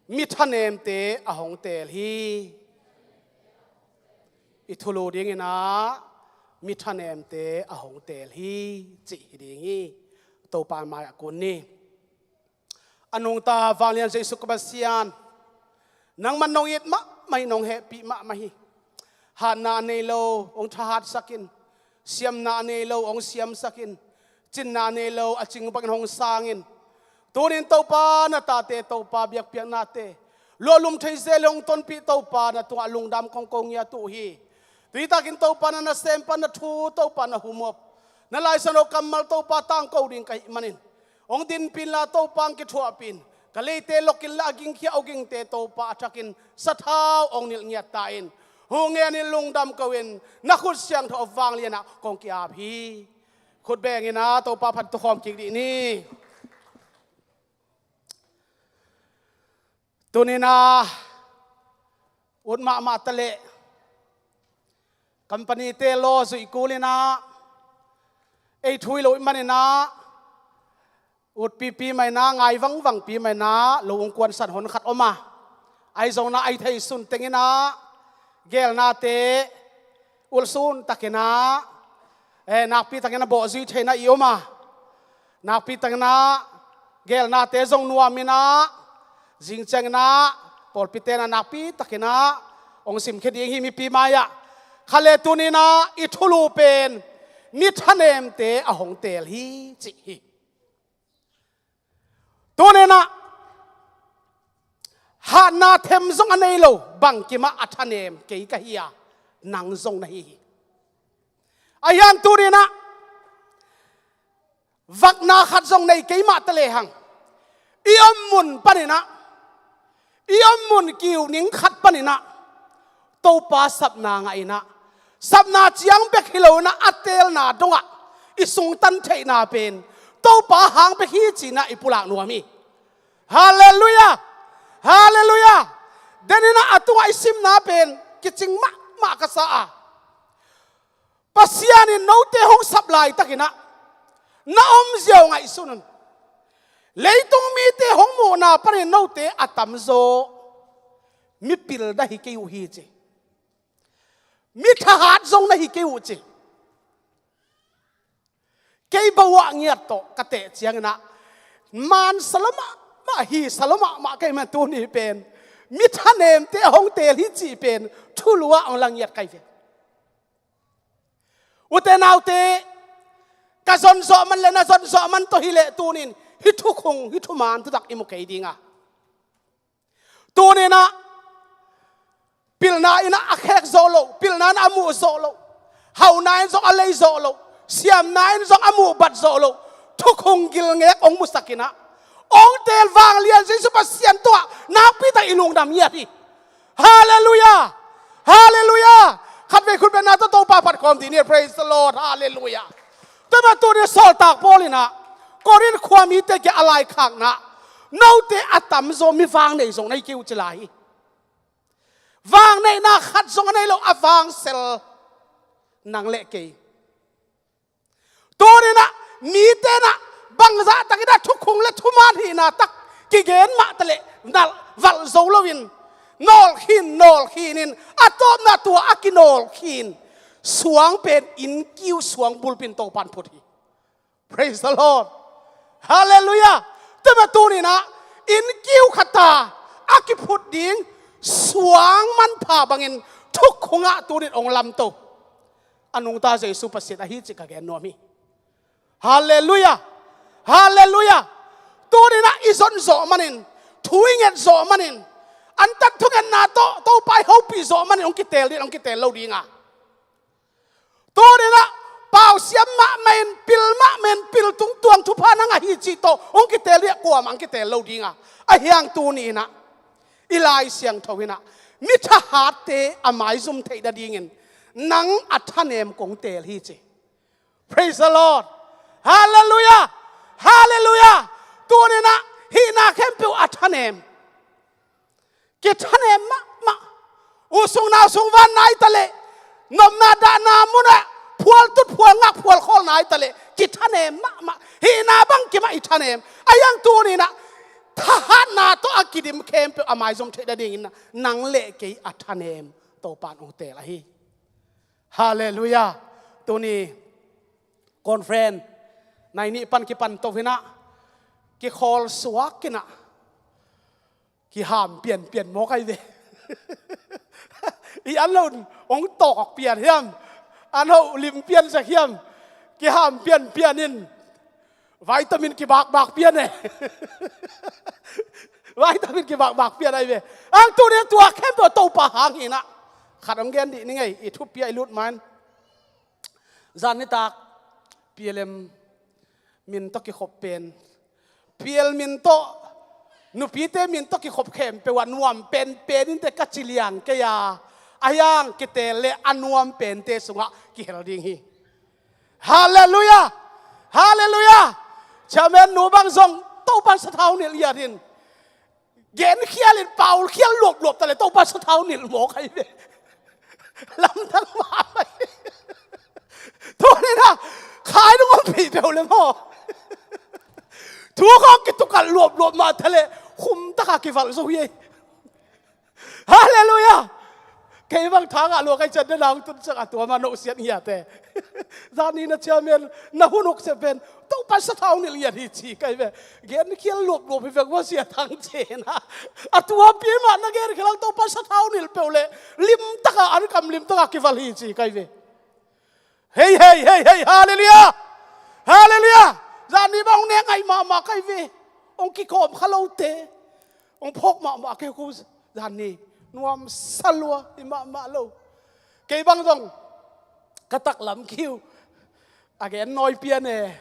mi thanemte a hong teel hi. I thulu dingin ah mi thanemte a hong teel hi, cih hi ding hi. Topa mai-ah kun ni. A nungta vanglian Jesu ka Pasian, nangman nong it mahmah hi, nong hehpih mahmah hi. Hatna a nei lo hong thahatsak in, siamna a nei lo hong siamsak in, cinna a nei lo a cing bangin hong sang in. Tunin Topa na tate Topa biakpiaknate luahlum thei zel hong tonpih Topa na tungah lungdam kong ko ngiat uh hi. Tuitakin Topa na nasem pan na thu Topa na humop, na Lai Siangtho kammal Topa tangko ding ka hih manin hong dinpih inla Topa hong kithuahpih in. Ka leite lok inla a gingkhia aw gingte Topa a thakin sathau hong nilh ngiat ta in. Hu ngen in lungdam ko in na khut siangtho a vanglianah kong ki-ap hi. Khut beng in ah Topa phat tukhawm kik dih ni. Tunin ah ut mahmah ta leh, company-te law zuih kul in ah ei thu hi lo ih manin ah, utpipi mah in ah, ngai vangvangpi mah in ah lo ung kuansan hon khat om a, ahi zongin ah a hih thei sun teng in ah gelnate ulsun takin ah, eh, nakpi takin ah bawhzui theihna i om a, nakpi takin ah gelnate zong nuam in ah, zing ciangin ah pawlpite in ah nakpi takin ah hong simkhia ding hi mipi mai-ah. Khat le tunin ah i thulu pen mi thanemte a hong teel hi, cih hi. Tunin ah hatna them zong a nei lo bangkim ah a thanem kei ka hi a, nang zong na hi hi. Ahi hang tunin ah vakna khat zong nei kei mah ta lehang, i om mun panin ah, i om mun kiu ning khat panin ah Topa sapna ngah in ah, sapna ciang bek hi lo in ah a teelna dongah i sungtan theihna pen Topa hang bek hi cinah i pulak nuam hi. Halleluiah. Halleluiah. Deninah a tungah i simna pen kicing mahmah ka sa a, Pasian in note hong sap laitakinah na om ziau ngaihsun un. Leitung mite hong muhna panin note a tamzaw mipil na hi kei uh hi ci. Mi thahat zong na hi kei uh ci. Kei bawah ngiat tawh ka teh cianginah mansa lua mahmah, hisa lua mahmah kei mah tuni pen mi thanemte a hong teel hi cih pen thulu ah hong la ngiat kai ve. Ute naute, ka zonzawh man le na zonzawh man tawh hileh tunin hih thukhung, hih thuman thutak i mu kei dinga. Tuninah pilna inah a khek zawh loh, pilna inah a muh zawh loh, hauhna in zong a lei zawh loh, siamna in zong a muh bat zawh loh thukhung gilngek hong musakinah hong teel vanglian Jesu Pasian tungah nakpitak i lungdam ngiat hi. Halleluiah. Halleluiah. Khatvei khutbetna tawh Topa phat khawm dih ni. Praise the Lord. Halleluiah. Tua mah tunin sawltak Paul inah Korin khua mite kiang a laikhakna note a tamzaw mi vang nei zong na hi kei uh ci lai hi. Vang neihna khat zong a nei lo a vang sel nang le kei. Tuninah mitenah bangzah takinah thukhung le thuman hihna tak kigen mahtaleh nalh valh zo loin nawlkhin nawlkhinin a tawpna tua a kinawlkhin suang pen innkiu suang bulpin Topan phut hi. Praise the Lord. Halleluiah. Tua mah tuninah innkiu khata a kiphut ding suang manpha bangin thukhungah tunin hong lamto a nungta Jesu Pasian ahi cih ka gen nuam hi. Halleluiah. Halleluiah. Tuninah i zon zawh manin, thu i nget zawh manin, antan thungetna tawh Topa i hopih zawh manin hong kiteel ding, hong kiteel lo dinga. Tuninah pausiam mahmah in, pil mahmah in, pil tungtuang thupha nang ahi cih tawh hong kiteel ding, kuamah hong kiteel lo dinga. Ahi hang tuninah i Lai Siangtho inah mi thahatte a maizum theih nadingin nang a thanem kong teel hi ci. Praise the Lord. Halleluiah. Halleluiah. Tuninah hihna khempeuh a thanem, kithanem mahmah. U sung nau sung van nai taleh, nopna dahna munah phual tut phual ngak phual khawl nai taleh kithanem mahmah. Hihna bangkim ah i thanem. Ahi hang tuninah thahatna tawh a kidim khempeuh a maizum theih nadingin nang le kei a thanem Topan hong teel ahi. Halleluiah. Tuni conference nai nih pan kipan to hinah kikhawl suak kinah kiham pianpian mawk ahi ve. I an lo hong tawk pian hiam, an ho lim pian sak hiam, kiham pianpian in vitamin kibakbak pian e. Vitamin kibakbak pian ahi ve. Ang tuni tua khempeuh Topa hang hinah khat hong gen dih ni ngei, i thupi ah i lut man. Zan nitak P L M min tawh kikhop pen, P L min tawh, nupite min tawh kikhop khempeuh ah nuam penpen inte ka ci liang kei a, ahi hang kiteel le a nuam pente sungah kihel ding hi. Halleluiah. Halleluiah. Chairman nu bang zong Topan sathau nilh ngiat in, genkhial in paulkhial luapluap taleh Topa sathau nilh mawk ahi ve. Lamdang mahmah hi. Tuninah khai dong om pi peuh le maw, thu khawng kitukalh luapluap mah taleh khumtaka kivalh zo hi ei. Halleluiah. Kei bang thangah lua kai cian dena hong tunsak a tua mah nohsiat ngiate. Zani na chairman na hun ukse pen Topan sathau nilh ngiat hi ci kai ve. Genkhial luapluap hi vek maw sia thang cena. A tuapi mah na genkhial ang Topan sathau nilh peuh le limtaka an kam limtaka kivalh hi ci kai ve. Hei hei hei hei. Halleluiah. Halleluiah. Zani bang hong nek ngaih mahmah kai ve. Hong kikawm kha lote hong phawk mahmah kei ko. Zani nuamsa lua hi mahmah lo. Kei bang zong ka taklam kiu a gen nawi pian e.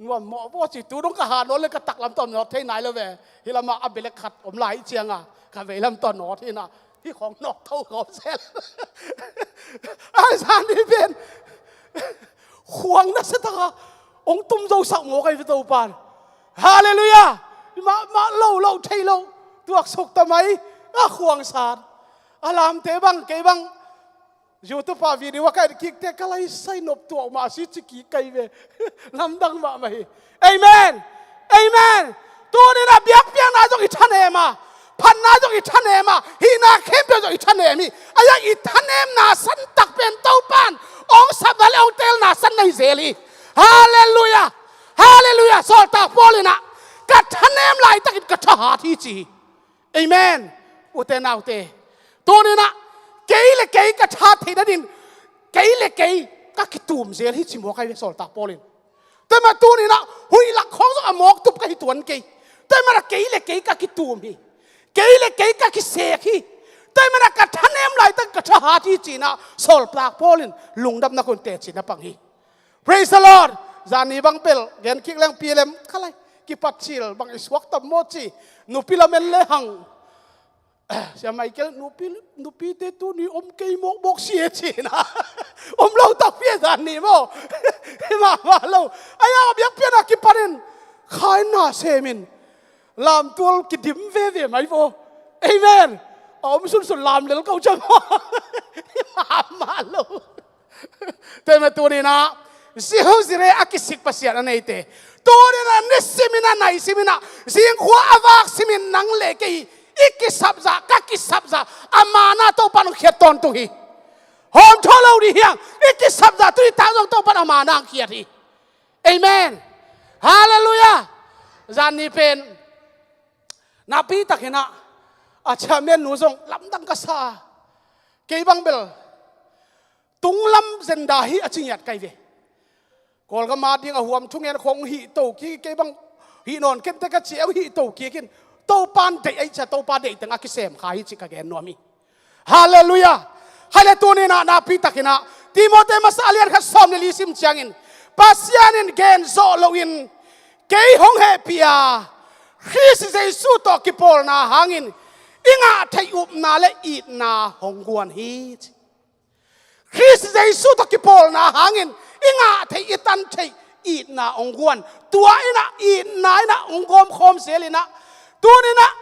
Nuam mawh vaw ci tu dong ka ha nawn le ka taklam tawh nawt thei nai lo ve. Hih lamah a belek khat om lai cianga ka veilam tawh nawt hina. Hih khawng nawk tho khawm sel. A zan hi pen Khuang nasia taka hong tum zosak mawk ahi ve Topan. Halleluiah. Mahmah lo lo thei lo tuaksuk ta mai. A khuang san a lamte bang kei bang YouTube ah video a ka et kikte ka lai sai nop tuak mah si ci kik kai ve. Lamdang mahmah hi. Amen. Amen. Tuni-in a biakpiakna zong i thanem a, phatna zong i thanem a, hihna khempeuh zong i thanem hi. Ahi zongin i thanemna santak pen Topan hong sapna le hong teelna san na hi zel hi. Halleluiah. Halleluiah. Sawltak Paul in ah ka thanem laitakin ka thahat hi ci hi. Amen. Ute naute, tuni-in ah kei le kei ka thahat theih nadingin kei le kei ka kitum zel hi ci mawk ahi ve Sawltak Paul in. Tua ahih manin tuni-in ah huih lak khawng zong a mawk tup ka hi tuan kei. Tua ahih manin ah kei le kei ka kitum hi. Kei le kei ka kisek hi. Tua ahih manin ah ka thanem laitak ka thahat hi ci-in ah Sawltak Paul in lungdamna kong teci na pang hi. Praise the Lord. Zani bang bel gen kik leng P L M kha lai. Kipat cil bang i suak tam maw ci. Nupi lamen le hang. Sia Michael, nupi, nupite tuni om kei mawkmawk si e ci-in ah. Om lo takpi e zani maw. Mahmah lo. Ahi zongin a biakpiakna kipanin khaina semin lamtual kidim veve mai vo. Amen. A om sunsun lam lel ko ciang. Mahmah lo. Tua ahih manin tuni-in ah zihu zire a kisik Pasian a neite, tuni-in ah nisimin ah naisimin ah zingkhua a vak simin nang le kei i kisapzah, ka kisapzah, a manna Topan hong khiat tawntung hi. Hawm thawh lo ding hi hang. I kisapzah tu i tak zong Topan a manna hong khiat hi. Amen. Halleluiah. Zani pen nakpi takin ah a chairman nu zong lamdang ka sa a, kei bang bel tunglam zenda hi a ci ngiat kai ve. Kawlgam a ding a huam thungen khong hih to kik, kei bang hih nawn kente ka ci a hih to kik in, Topan deih a hih ciang Topa deih teng a kisem kha hi ci ka gen nuam hi. Halleluiah. Khaile tuni-in ah nakpi takin ah Timoti masa a lian khat sawm le li sim ciangin Pasian in gen zawh loin kei hong hehpih a Khrist Jesu tawh kipawlna hangin i ngah theih upna le itna hong guan hi ci. Khrist Jesu tawh kipawlna hangin i ngah theih, i tan theih itna hong guan. Tua in ah itna in ah hong gawmkhawm zel in ah tuni-in ah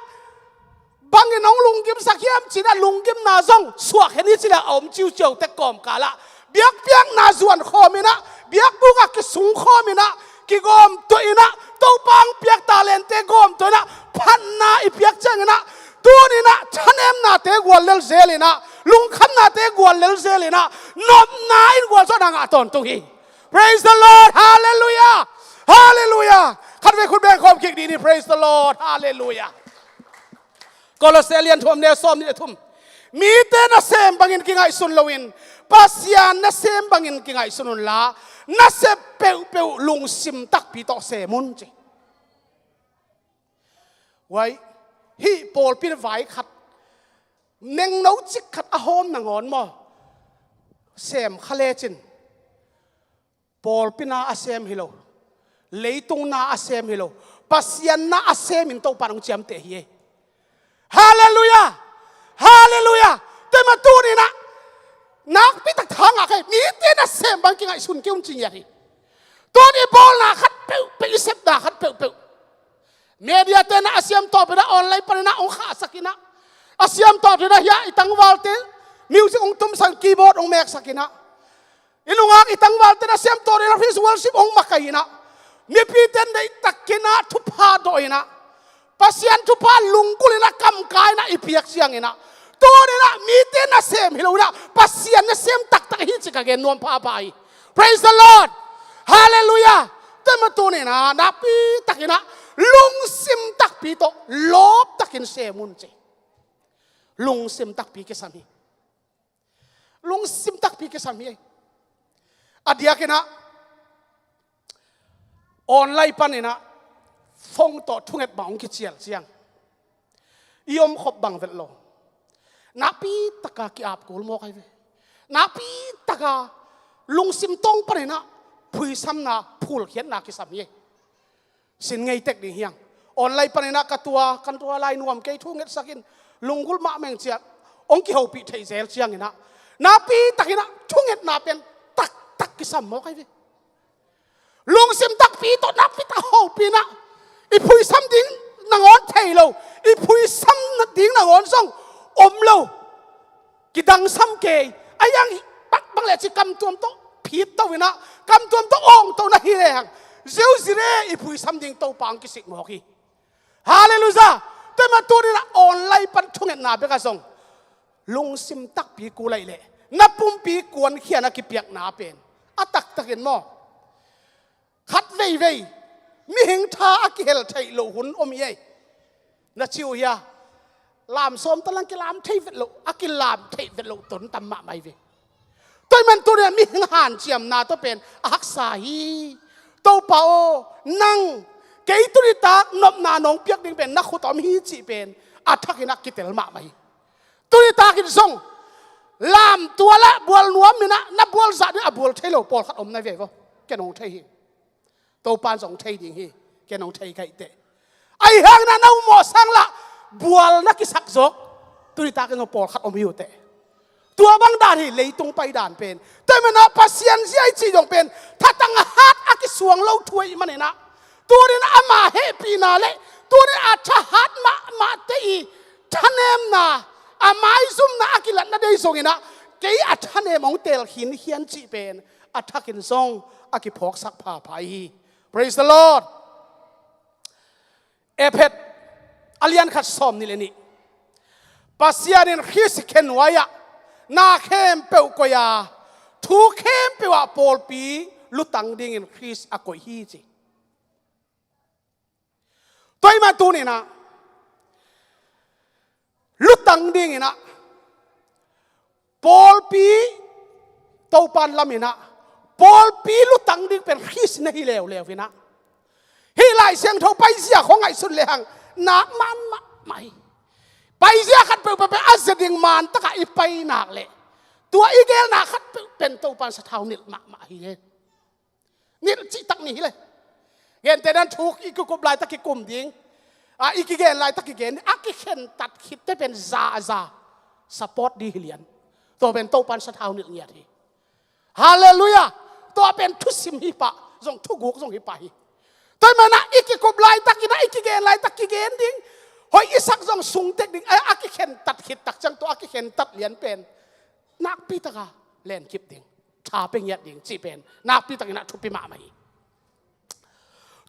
bangin hong lunggimsak hiam ci-in ah lunggimna zong suak hen hi ci leh a om ciuciau tek kawmkal ah biakpiakna zuan khawm in ah biakbuk ah kisung khawm in ah kigawm tuah in ah Topa hong piak talente gawm tuah in ah phatna i piak ciangin ah tuni-in ah thanemnate gual lel zel in ah lungkhamnate gual lel zel in ah nopna in gualzawhna ngah tawntung hi. Praise the Lord. Halleluiah. Halleluiah. Khatvei khut beng khawm kik dih ni. Praise the Lord. Halleluiah. Kolose lian thum, neu sawm nih le thum. Mite nasem bangin kingaihsun loin Pasian nasem bangin kingaihsun unla nasep peuhpeuh lungsim takpi tawh sem un ci. Huai, hih pawlpi vai khat, nengno cik khat a hawm nangawn maw, sem kha lecin pawlpi na a sem hi lo, leitung na a sem hi lo, Pasian na a semin Topan hong ciamteh hi ei. Halleluiah. Halleluiah. Tua ahih manin tuni-in ah nakpi tak thangah kei mite nasem bang kingaihsun kei un ci ngiat hi. Tuni i bawlna khat peuhpeuh, i sepna khat peuhpeuh, mediate na a siam tawpin ah online panin ah hong khahsak in ah a siam tawpin ah hiah i tangvalte music hong tumsak, keyboard hong meksak in ah i nungak i tangvalte na siam tawpin ah praise worship hong makaih in ah mipite in deihtakin ah thupha dawh in ah Pasian thupha lunggulh in ah kamkai in ah i piak ciangin ah tuni-in ah mite nasem hi lo in ah Pasian nasem taktak hi ci ka gen nuam phapha hi. Praise the Lord. Halleluiah. Tua ahih manin tuni-in ah nakpi takin ah lungsim takpi tawh lawp takin sem un ci. Lungsim takpi kisam hi. Lungsim takpi kisam hi. A diakin ah online panin ah phone tawh thunget bang hong kicial ciang i omkhop bang vet lo. Nakpi taka ki-ap kul mawk ahi ve. Nakpi taka lungsim tawng panin ah phuisamna, phulkhiatna kisam hi. Sin ngei tek ding hi hang. Online panin ah ka tua, kan tua lai nuam kei, thungetsak in, lunggulh mahmah ing ci-a hong kihopih theih zel ciangin ah nakpi takin ah thungetna pen taktak kisam mawk ahi ve. Lungsim takpi tawh nakpi tak hopih in ah, i phuisam ding nangawn thei lo, i phuisam ding nangawn zong om lo, kidangsam kei. A iang bang le ci kamtuam tawh phit to in ah, kamtuam tawh awng to na hi lehang, ziau zile i phuisam ding Topa ang kisik mawk hi. Halleluiah. Tua mah tuni in ah online pan thungetna bek ah zong lungsim takpi kul ahih leh na pumpi kuankhia-in a kipiakna pen a taktakin maw, khat veivei mihing tha a kihel theih loh hun om hi ei. Na ci uh hia? Lam sawm talang kilam thei vet loh, a kilam theih vet loh ton tam mahmah hi ve. Tua ahih man tuni-ah mihing hanciamna tawh pen a haksa hi. Topa aw, nang kei tuni tak nopna nong piak ding pen na khut ah om hi cih pen a thakin ah kitel mahmah hi. Tuni takin zong lam tual ah bual nuam in ah na bual zah ding a bual thei lo pawlkhat om na ve vaw. Ken hong thei hi. Topa in zong thei ding hi. Ken hong thei ka hi teh. Ahi hangin ah na upmawh sang lah bual na kisak zawk tuni takin zong pawlkhat om hi uh teh. Tua bang dan hi leitung pai dan pen. Tua ahih man ah Pasian zia i cih zong pen thatang hat a kisuang lo thu ahih manin ah, tuni in ah ama hehpihna le tuni in ah a thahat mahmahte i thanemna, a maizumna a kilatna dei zongin ah kei a thanem hong teel khinkhian cih pen a thakin zong a kiphawksak phapha hi. Praise the Lord. Efesa a lian khat sawmnih le nih. Pasian in Khrist khe nuai-ah na khempeuh koih a, thu khempeuh ah pawlpi lutang dingin Khrist a koih hi ci. Tua ahih man tuni in ah lutang dingin ah pawlpi, Topa in lamin ah pawlpi lutang ding pen Khrist na hi leuleu in ah, hih Lai Siangtho paizia khawng ngaihsun lehang nak man mahmah hi. Paizia khat peuhpeuh pen a zia ding man takah i pai nak leh tua i gelna khat peuh pen Topa in sathau nilh mahmah hi. Nilh cihtak ni hi le. Gentehna in thu i kikup laitak kikum ding, a, i kigen laitak kigen ding, a kikhentat khitte pen za a za support ding hi lian. Tua pen Topa in sathau nilh ngiat hi. Halleluiah. Tua pen thusim hi pah, zong thuguk zong hi pah hi. Tua ahih man ah i kikup laitakin ah i kigen laitak kigen ding, hoih i sak zong sungtek ding, a, a kikhentat khit tak ciang tua a kikhentat lian pen nakpi taka lenkip ding, tha pia ngiat ding cih pen nakpi takin ah thupi mahmah hi.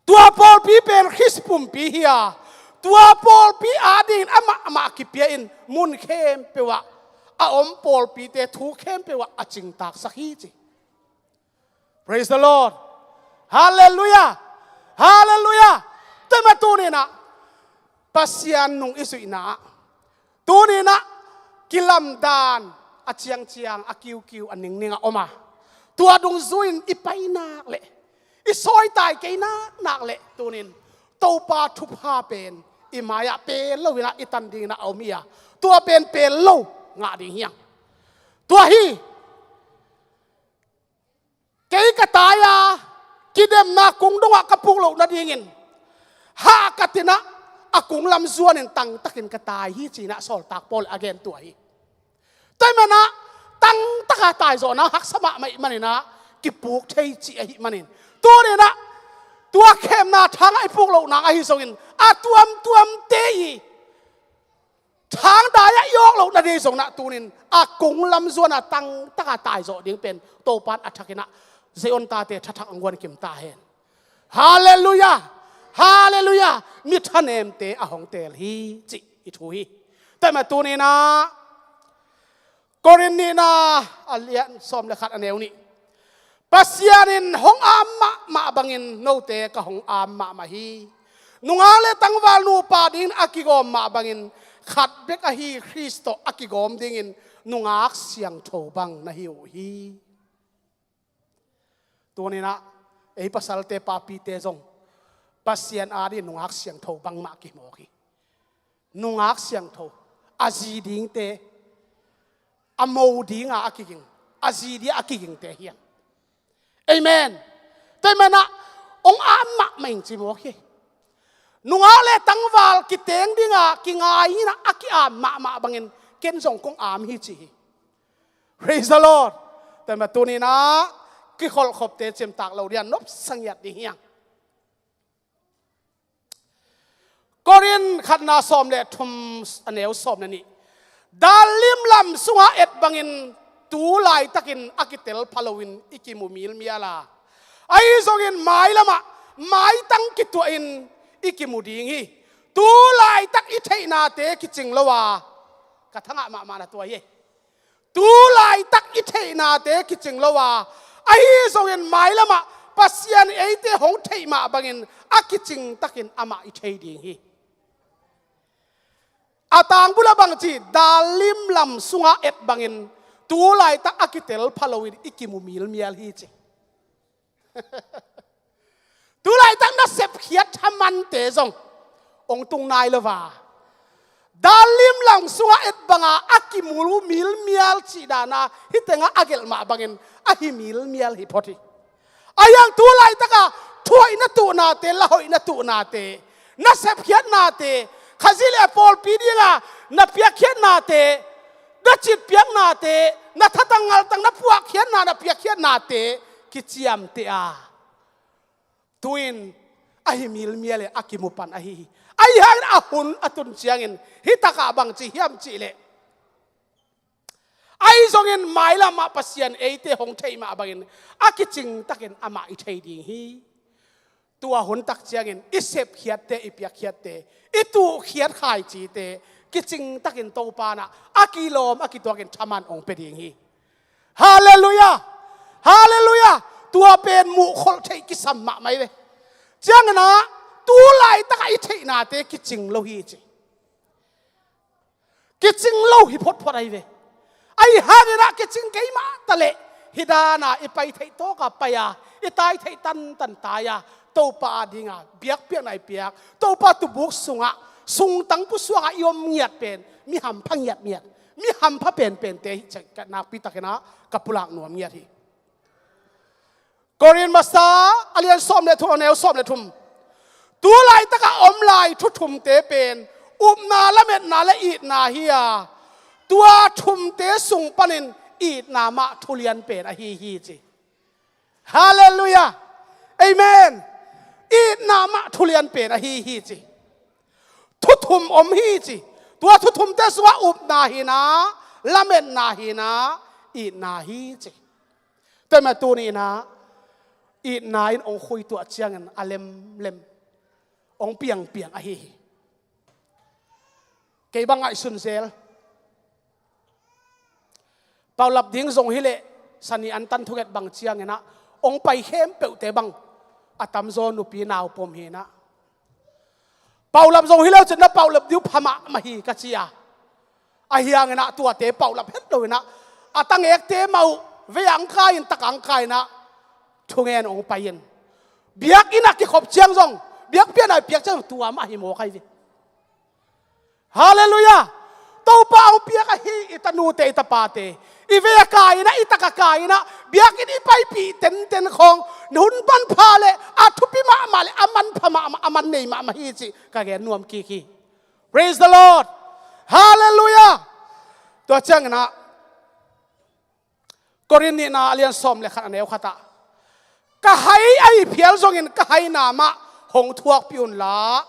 Tua pawlpi pen Khrist pumpi hi a, tua pawlpi adingin amah amah kipia in mun khempeuh ah a om pawlpite thu khempeuh ah a cingtaksak hi ci. Praise the Lord. Halleluiah. Halleluiah. Tua ahih man tuni in ah Pasian nung i zuihna ah, tuni in ah kilamdan a ciangciang, a kiukiu, a ningning a om a, tua dungzui-in i pai nak leh, i sawitai kei nak nak leh tuni in Topa thupha pen i mai-ah pel lo in ah i tan dingin ah a om hi a, tua pen pel lo ngah ding hi hang. Tua hi. Kei ka tai a, kidemna kung dongah ka puk loh nadingin hahkat in ah a kung lam zuanin tangtakin ka tai hi ci-in ah sawltak Paul a gen tua hi. Tua ahih man ah tangtaka taizawhna haksa mahmah ahih manin ah kipuk thei cih ahih manin, tuni in ah tua khemna thang ah i puk loh nang ahi zongin a tuamtuamte i thangdai ah i awk loh nading zong in ah tuni in a kung lam zuan a tangtaka taizawh ding pen Topa in a thakin ah Zion tate thathak hong guan kim ta hen. Halleluiah. Halleluiah. Mi thanemte a hong teel hi cih i thu hi. Tua ahih man tuni in ah Korin nihna a lian sawm le khat, a neu nih. Pasian in hong aam mahmah bangin note ka hong aam mahmah hi. Nungak le tangval nupa dingin a kigawm mah bangin khat bek ahi Khrist tawh a kigawm dingin nungak siangtho bang na hi uh hi. Tuni in ah ei pasalte, papite zong Pasian adingin nungak siangtho bangmah kihmawk hi. Nungak siangtho, a zi dingte, a mo dinga a kiging, a zi dinga a kigingte hi hang. Amen. Tua ahih man ah hong aam mahmah ing ci mawk hi. Nungak le tangval kiteng dinga kingai in ah a ki-aam mahmah bangin ken zong kong aam hi ci hi. Praise the Lord. Tua ahih man tuni in ah kikholhkhopte cimtak lo ding a nopsa ngiat ding hi hang. Korin khatna sawm le thum, a neu sawm le nih. Dal lim lam sunga et bangin tu laitakin a kitel pha loin i kimu milmial a, ahi zongin mailamah maitang kituahin i kimu ding hi. Tu laitak i theihnate kicing lo a, ka thangah mahmah na tua hi. Tu laitak i theihnate kicing lo a, ahi zongin mailamah Pasian eite hong theih mah bangin a kicing takin amah i thei ding hi. A tang bulah bangci, dal lim lam sunga et bangin tu laitak a kitel pha loin i kimu milmial hi ci. Tu laitak nasep khiat thamante zong hong tung nai lo va. Dal lim lam sunga et banga a kimu milmial cih dana hih tengah a gelh mah bangin a hi milmial hi phot hi. Ahi hang tu laitaka thuhoihna tuhnate, lahoihna tuhnate, nasep khiatnate, Khazih le a pawlpi dinga na piakkhiatnate, na citpiaknate, na thatang ngaltang na puakkhiatna, na piakkhiatnate kiciamteh a, tu-in a hi milmial le a kimu pan ahi hi. Ahi hangin a hun a tun ciangin hih takah bangci hiam cihleh, ahi zongin mailamah Pasian eite hong theih mah bangin a kicing takin amah i thei ding hi. Tua hun tak ciangin i sepkhiatte, i piakkhiatte, i tuhkhiat khaicite kicing takin Topa in a kilawm a kituakin thaman hong pia ding hi. Halleluiah! Halleluiah! Tua pen muhkholh theih kisam mahmah hi ve. Ciangin ah tu laitakah i theihnate kicing lo hi ci. Kicing lo hi photphot ahi ve. Ahi hangin ah kicing kei mah taleh hih dana i pai theih tawka pai a, i tai theih tantan tai a, Topa adinga biakpiakna i piak, Topa tubuk sungah sungtang pusuakah i om ngiat pen mi hampha ngiatngiat, mi hampha penpente hi cih ka nakpi takin ah ka pulak nuam ngiat hi. Korin masa a lian sawm le thum, a neu sawm le thum. Tu laitakah om lai thu thumte pen upna, lametna le itna hi a, tua thumte sung panin itna mah thulian pen ahi hi ci. Halleluiah! Amen! Itna mah thulian pen ahi hi ci. Thu thum om hi ci. Tua thu thumte sungah upna hi-in ah, lametna hi-in ah, itna hi ci. Tua mah tuni-in ah itna in hong khuituah ciangin a lemlem hong piangpiang ahi hi. Kei bang ngaihsun zel. Paulap ding zong hileh, sani antan thunget bang ciangin ah hong pai khempeuhte bang a tamzaw nupi naupom hi-in ah, paulap zong hi lo cin na paulap ding uh pha mahmah hi ka ci a. Ahi hangin ah tuate paulap het lo-in ah, a tangekte mah uh vei-ah hong kai-in, tak-ah hong kai-in ah, thungen hong pai-in, biakinn ah kikhop ciang zong, biakpiakna piak ciang zong tua mah hi mawk ahi ve. Halleluiah! Topa hong piak ahi i tanute, i tapate, i vei-ah kai-in ah, i tak-ah kai-in ah, biakinn i paipih tenten khawng, hun manpha le a thupi mahmah le a manpha mahmah, a man nei mahmah hi cih ka gen nuam kik hi. Praise the Lord! Halleluiah! Tua ciangin ah Korin nihna a lian sawm le khat, a neu khatah, ka hai ahi phial zongin ka haina mah hong thuakpih unla,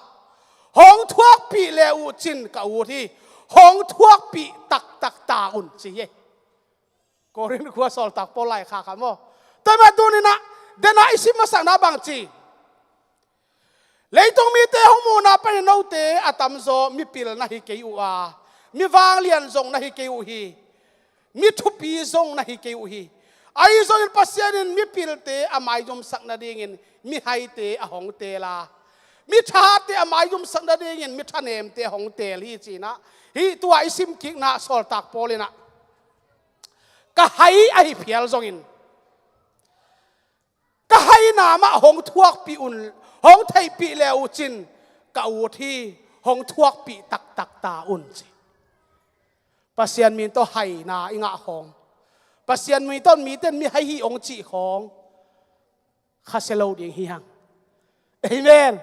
hong thuakpih le uh cin ka ut hi, hong thuakpih taktak ta un ci hi. Korin khua sawltak Paul laikhak ah maw. Tua mah tuni-in ah, den a i sim masakna bang ci. Leitung mite hong muhna panin note a tamzaw mipil na hi kei uh a, mi vanglian zong na hi kei uh hi, mi thupi zong na hi kei uh hi. Ahi zongin Pasian in mipilte a maizumsak nadingin mihaite a hong teel a, mi thahatte a maizumsak nadingin mi thanemte a hong teel hi ci-in ah, hih tua i simkikna sawltak Paul in ah, ka hai ahi phial zongin, ka haina mah hong thuakpih un, hong theihpih le uh cin ka ut hi, hong thuakpih taktak ta un ci. Pasian min tawh haina i ngah khawng, Pasian min tawh mite in mi hai hi hong cih khawng, khasia lo ding hi hang. Amen.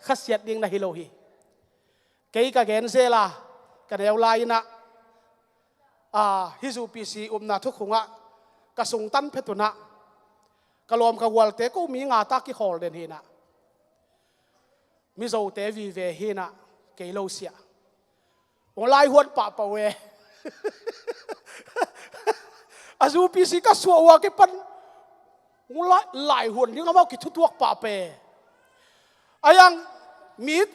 Khasiat ding na hi lo hi. Kei ka gen zel a, ka neu lai-in ah, a, hih U P C upna thukhungah ka sungtan phet un ah, Ka lawm ka gualte ko mi nga ta kikhawl den hinah, Mizote vive hinah, kei lo siah. Hong laihuan pahpah uh e. A zupi si ka suah uh a kipan hong lai, laihuan ding amau kithutuak pahpah e. Ayang mit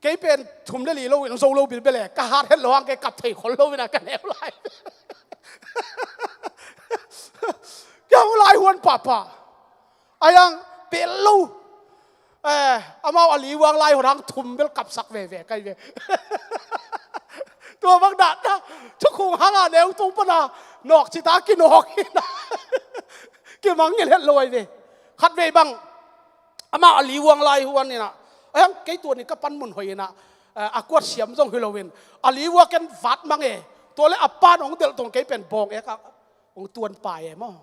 kei pen thum le li lo in zo lo bilbel e, ka hat het lo hang kei kap thei khol lo in a ka neu lai. Kei hong laihuan pahpah. Ayang pel lo. Eh, amau a livuang lai hurang thum bel kapsak veve kai ve. Tua bang dahna thukhung hanga neu tung pana nawk cita kinawk hina. Kimangngilh het lo ai ve. Khat vei bang amau a livuang lai huan hina. Ayang kei tuanin ka panmun hoih hina. Eh, a kuat siam zong hi loin a livuang ken vat mang e. Tua le a pan hong delh tong kei pen bawng ek a hong tuan pai e maw.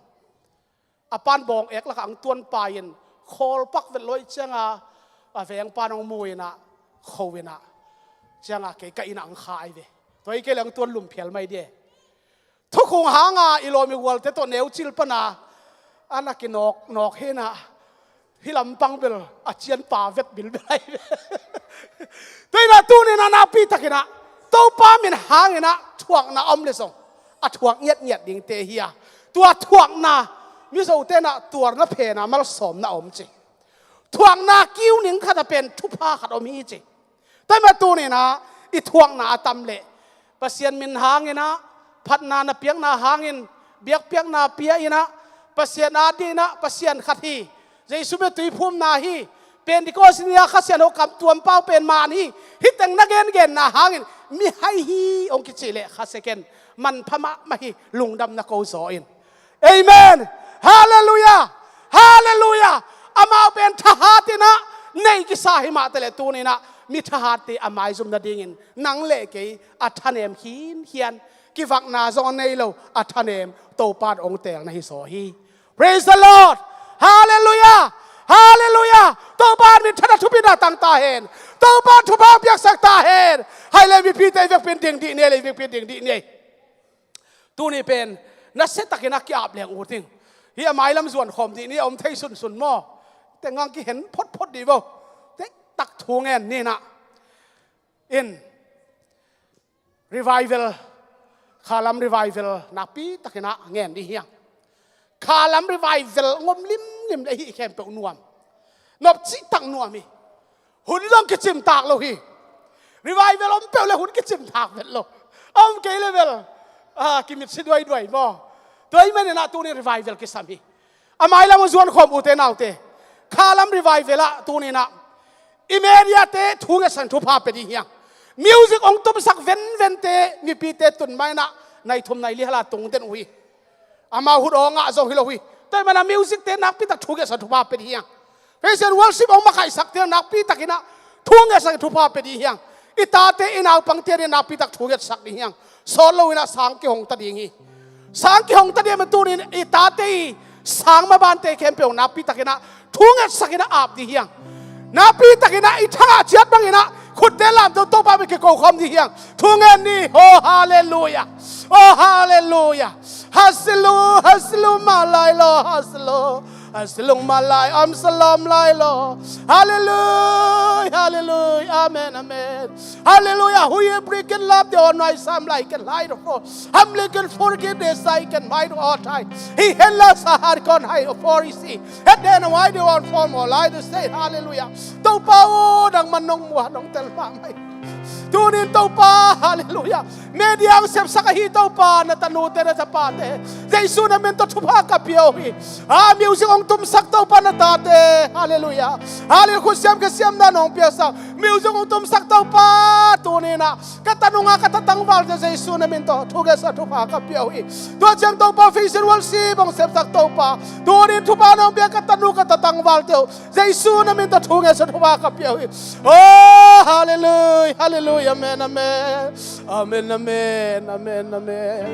A pan bawng ek lakah ang tuan pai in khawl pak vet lo ih cianga a veng pan ang mu inah kho inah cianga kei ka inah ang kha ai ve. Tua ih kei le ang tuan lum phial mai dia. Thukhung hanga i lawm i gualte tawh neucil pana a na kinawk nawk hinah hih lampang bel a cian pa vet bilbel ai ve. Tua inah tuninah nakpi takinah Topa min hanginah thuakna om le zong a thuak ngiatngiat dingte hi a, tua thuakna Mizote inah tuarna phena malsawmna om ci. Thuakna kiu ning khat a pen thupha khat om hi ci. Tua mah tuninah i thuakna a tam leh Pasian min hanginah phatna na piakna hangin biakpiakna pia inah Pasian a dinah Pasian khat hi. Jesu bia tuiphumna hi. Pentecost ni a Kha Siangtho kam tuam pau pen man hi. Hih teng na gengenna hangin mihai hi hong kici leh kha second manpha mahmah hi, lungdam na ko zaw in. Amen. Halleluiah. Halleluiah. Amau pen thahat inah nei kisa hi mah teh leh tuninah mi thahatte a maizum nadingin nang le kei a thanem khinkhian, kivakna zong a nei lo a thanem Topa in hong teel na hi zaw hi. Praise the Lord. Halleluiah. Halleluiah. Topa in minthanna thupina tang ta hen. Topa in thupha piaksak ta hen. Hai le mipite i vekpi in ding dih ni ei, le i vekpi in ding dih ni ei. Tuni pen nasia takin a ki-ap leng ut ing. Hih a mailam zuan khawm dih ni a om thei sunsun maw? Tengang kihen photphot dih vo. Tektak thu ngen ninah in revival, khalam revival nakpi takinah ngen dih hiang. Khalam revival ngom limlim le hih khempeuh nuam. Nop cihtak nuam hi. Hun zong kicimtak lo hi. Revival om peuh le hun kicimtak vet lo. A om kei le bel a, kimitsi duaiduai maw? Tua ahih maninah tuni revival kisam hi. A mailam a zuan khawm ute naute, khalam revival ah tuninah i mediate thu ngetsan thupha pe dih hiang. Music hong tumsak venvente mipite tun mainah nai thum nai li hala tung den uh hi. Amau hun aw ngah zong hi lo hi. Tua ahih mana musicte nakpitak thu ngetsan thupha pe dih hiang. Praise and worship hong makaihsakte nakpitakinah thu ngetsak thupha pe dih hiang. I tate i naupangte adingin nakpitak thu ngetsak dih hiang. Sawt loinah sang kihong ta ding hi. Sang kihong ta ding a tunin i tate i sang mabante khempeuh nakpitakinah thu ngetsakinah ap dih hiang. Nakpitakinah i thangah ciat banginah khutte lamto Topa min kiko khawm dih hiang. Thu ngen ni. Oh, halleluiah. Oh, halleluiah. Hasilu, hasilu malai lo, hasilu. Hasilu malai, am salam lai lo. Halleluiah, halleluiah. Amen, amen. Halleluiah. Who ye break in love, the all night, some like it light of all. Humbly can forgive the side can might of all time. He held us a hard con high of all he see. And then why they want form or lie to say, halleluiah. Topa o, nangman nong muah nong tel mahmah hi. Tunin Topa, halleluiah. Media ang sepsak ahi Topa, na tanute na tapate Jesu na min tawh thupha ka pia uh hi. A, music hong tumsak Topa na tate, halleluiah. Halleluiah, khutsiam khasiamna nong piaksak. Music hong tumsak Topa, tuninah ka tanunga ka tatangvalte Jesu na min tawh thu ngetsa thupha ka pia uh hi. Tua ciang Topa, facing worship hong sepsak Topa, tunin thupha nong pia ka tanu ka tatangvalte uh Jesu na min tawh thu ngetsa thupha ka pia uh hi. Oh, halleluiah, halleluiah, amen, amen. Amen, amen, amen, amen.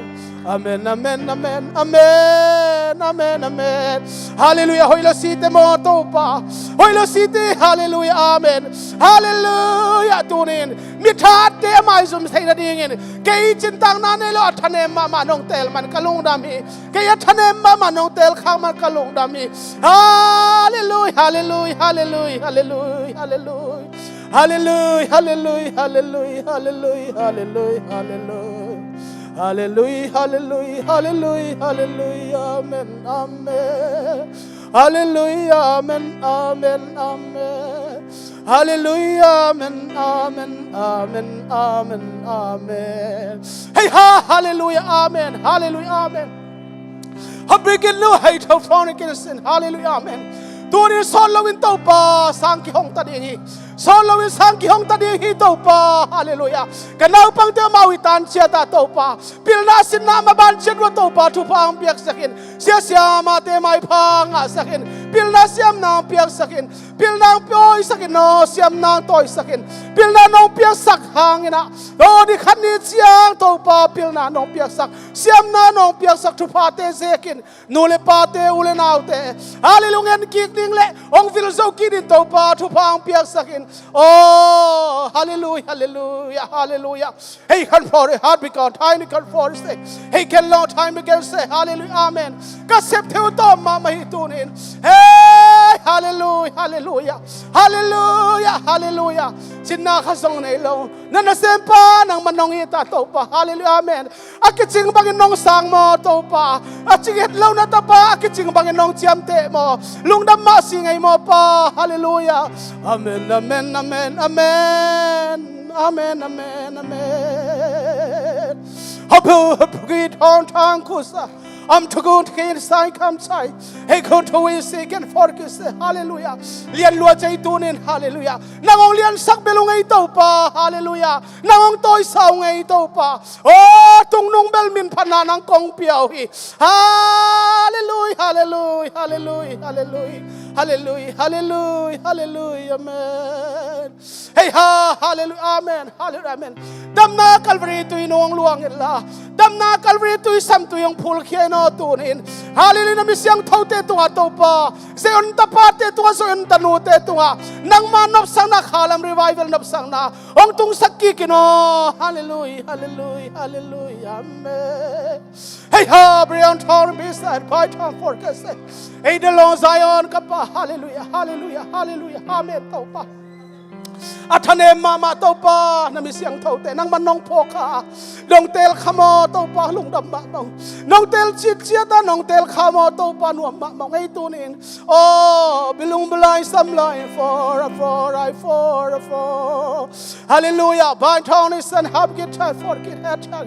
Amen, amen, amen, amen. Amen, amen, amen. Halleluiah. Hoih lo site maw Topa. Hoih lo site. Halleluiah, amen. Halleluiah. Tunin mi thate a maizum theih nadingin kei cintakna nei lo a thanem mahmah nong teel man ka lungdam hi. Kei a thanem mahmah nong teel khak man ka lungdam hi. Halleluiah, halleluiah, halleluiah, halleluiah, halleluiah. Halleluiah, halleluiah, halleluiah, halleluiah, halleluiah. Halleluiah, halleluiah, halleluiah, halleluiah. Amen, amen. Halleluiah, amen, amen, amen. Halleluiah, amen, amen, amen, amen, amen. Hei ha, halleluiah, amen, halleluiah, amen. Habigin lu hei tho phone kin sin. Halleluiah, amen. Tunin sawt loin Topa sang kihong ta ding hi. Sawt loin sang kihong ta ding hi Topa. Halleluiah. Ka naupangte amau i tan ciat ah Topa, pilna sinna maban ciat uh ah Topa thupha hong piaksak in. Sia siamahte maipha ngahsak in. Pilna siamna hong piaksak in. Pilna hong tawisak in aw, siamna hong tawisak in. Pilna nong piaksak hangin ah, aw, ni khat ni ciang Topa pilna nong piaksak, siamna nong piaksak, thuphate zekin nu le pate, u le naute, halleluiah, en kik ding le hong vil zo kik ding Topa thupha hong piaksak in. Oh, halleluiah, halleluiah, halleluiah. Hei khan for it, heart be gone, time be gone for it, say. Hei khen lo, time be gone, say. Halleluiah, amen. Ka sep theu tawm mahmah hi tunin. Hei, halleluiah, halleluiah, halleluiah, halleluiah. Cinna kha zong nei lo, na nasempa nangman nong it a Topa. Halleluiah, amen. A kicing bangin nong sang maw Topa. A cing het lo na tapa a kicing bangin nong ciamteh maw. Lungdam mah si ngei maw Pa. Halleluiah. Amen, amen, amen, amen. Amen, amen, amen. Hapu hapu ki thong thang kusa. Am thugun thin sai kam sai. Hei khun thui si ken for ki se. Halleluiah. Lian lua cei tunin. Halleluiah. Nang hong liansak bel uh ngei Topa. Halleluiah. Nang hong tawisa uh ngei Topa. Oh, tungnung bel min phatna nang kong pia uh hi. Halleluiah, halleluiah, halleluiah, halleluiah. Halleluiah, halleluiah, halleluiah, amen. Hei ha, halleluiah, amen, halleluiah, amen. Damna Calvary tui nong luang inla, damna Calvary tui samtui hong phulkhia in aw tunin. Halleluiah, na mi siangthote tungah Topa, Zion tapate tungah, Zion tanute tungah nangma nopsakna, khalam revival nopsakna hong tungsak kik in aw. Halleluiah, halleluiah, halleluiah, amen. Hei ha, Brian Thong, Bisa and Pai Thong, for ka se. Hei the Lord Zion ka Pa. Halleluiah, halleluiah, halleluiah, amen Topa. A thanem mahmah Topa, na mi siangthote nangman nong phawk kha. Nong teel kha maw Topa, lungdam mahmah uh. Nong teel citciat a, nong teel kha maw Topa, nuam mahmah uh ngei tunin. Oh, bilung bilai sam lai for a for I for a for. Halleluiah. Bai Thong ni san hap kit hai for kit het hai.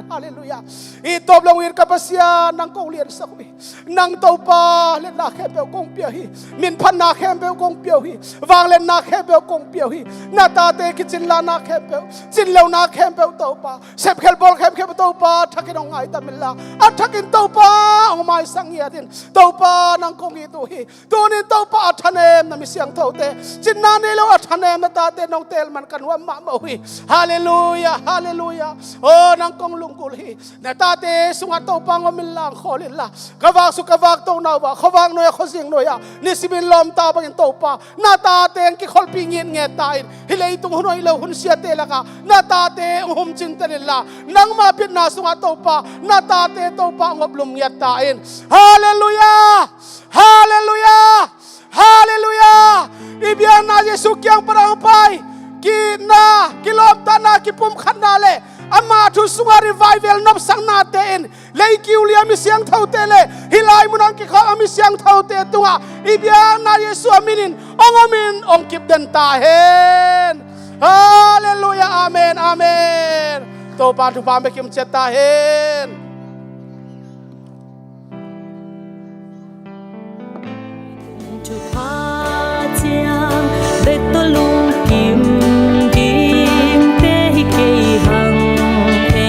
Halleluiah. I tawp long in ka Pasian nang kong liansak uh hi. Nang Topa lianna khempeuh kong pia uh hi. Minphatna khempeuh kong pia uh hi. Vangliatna khempeuh kong pia uh hi. Na tate kicinlahna khempeuh, cinlohna khempeuh Topa, sepkhel bawlkhel khempeuh Topa, thakin hong ngaitam inla, a thakin Topa hong maisak ngiat in. Topa nang kong it uh hi. Tunin Topa a thanem na mi siangthote, cinna nei lo a thanem na tate nong teel man ka nuam mahmah uh hi. Halleluiah, halleluiah. Oh, nang kong lunggulh hi. Na tate sungah Topa hong om inla, hong khawl inla. Ka vak sung ka vak to nau ah, khuavak nuai ah, khuazing nuai ah, nisimin lawmta bangin Topa, na tate hong kikholhpih ngitnget ta in. Hih leitung hun hoih lo hun siate lakah na tate hong humcin ten inla, nangma pianna sungah Topa, na tate Topa hong oplum ngiat ta in. Halleluiah. Halleluiah! Halleluiah! I biakna Jesu kiang pan hong pai, ki-itna, kilawmtatna, kipumkhatna le ama thu sungah revival nopsaknate in, leikiu liam mi siangthote le hih lai munah hong kikhawm a mi siangthote tungah i biakna Jesu a minin hong om in, hong kipden ta hen. Halleluiah, amen, amen. Topa thupha hong pia kim ciat ta hen. Thupha ciang bek tawh lungkim dingte hi kei hang e.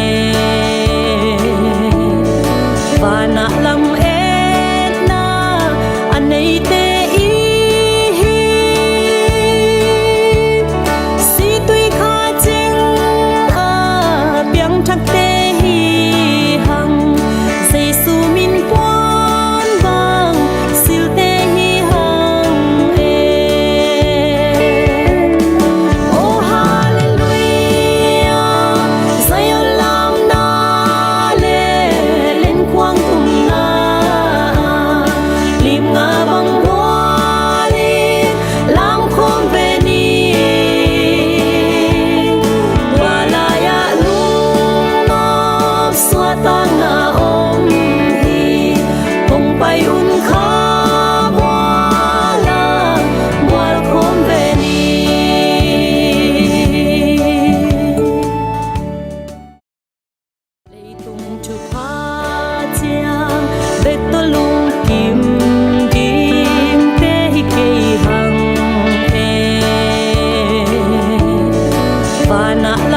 Vanah lam etna a neite i hi. Situi kha ciang a piangthakte hi hang. Jesu min pua na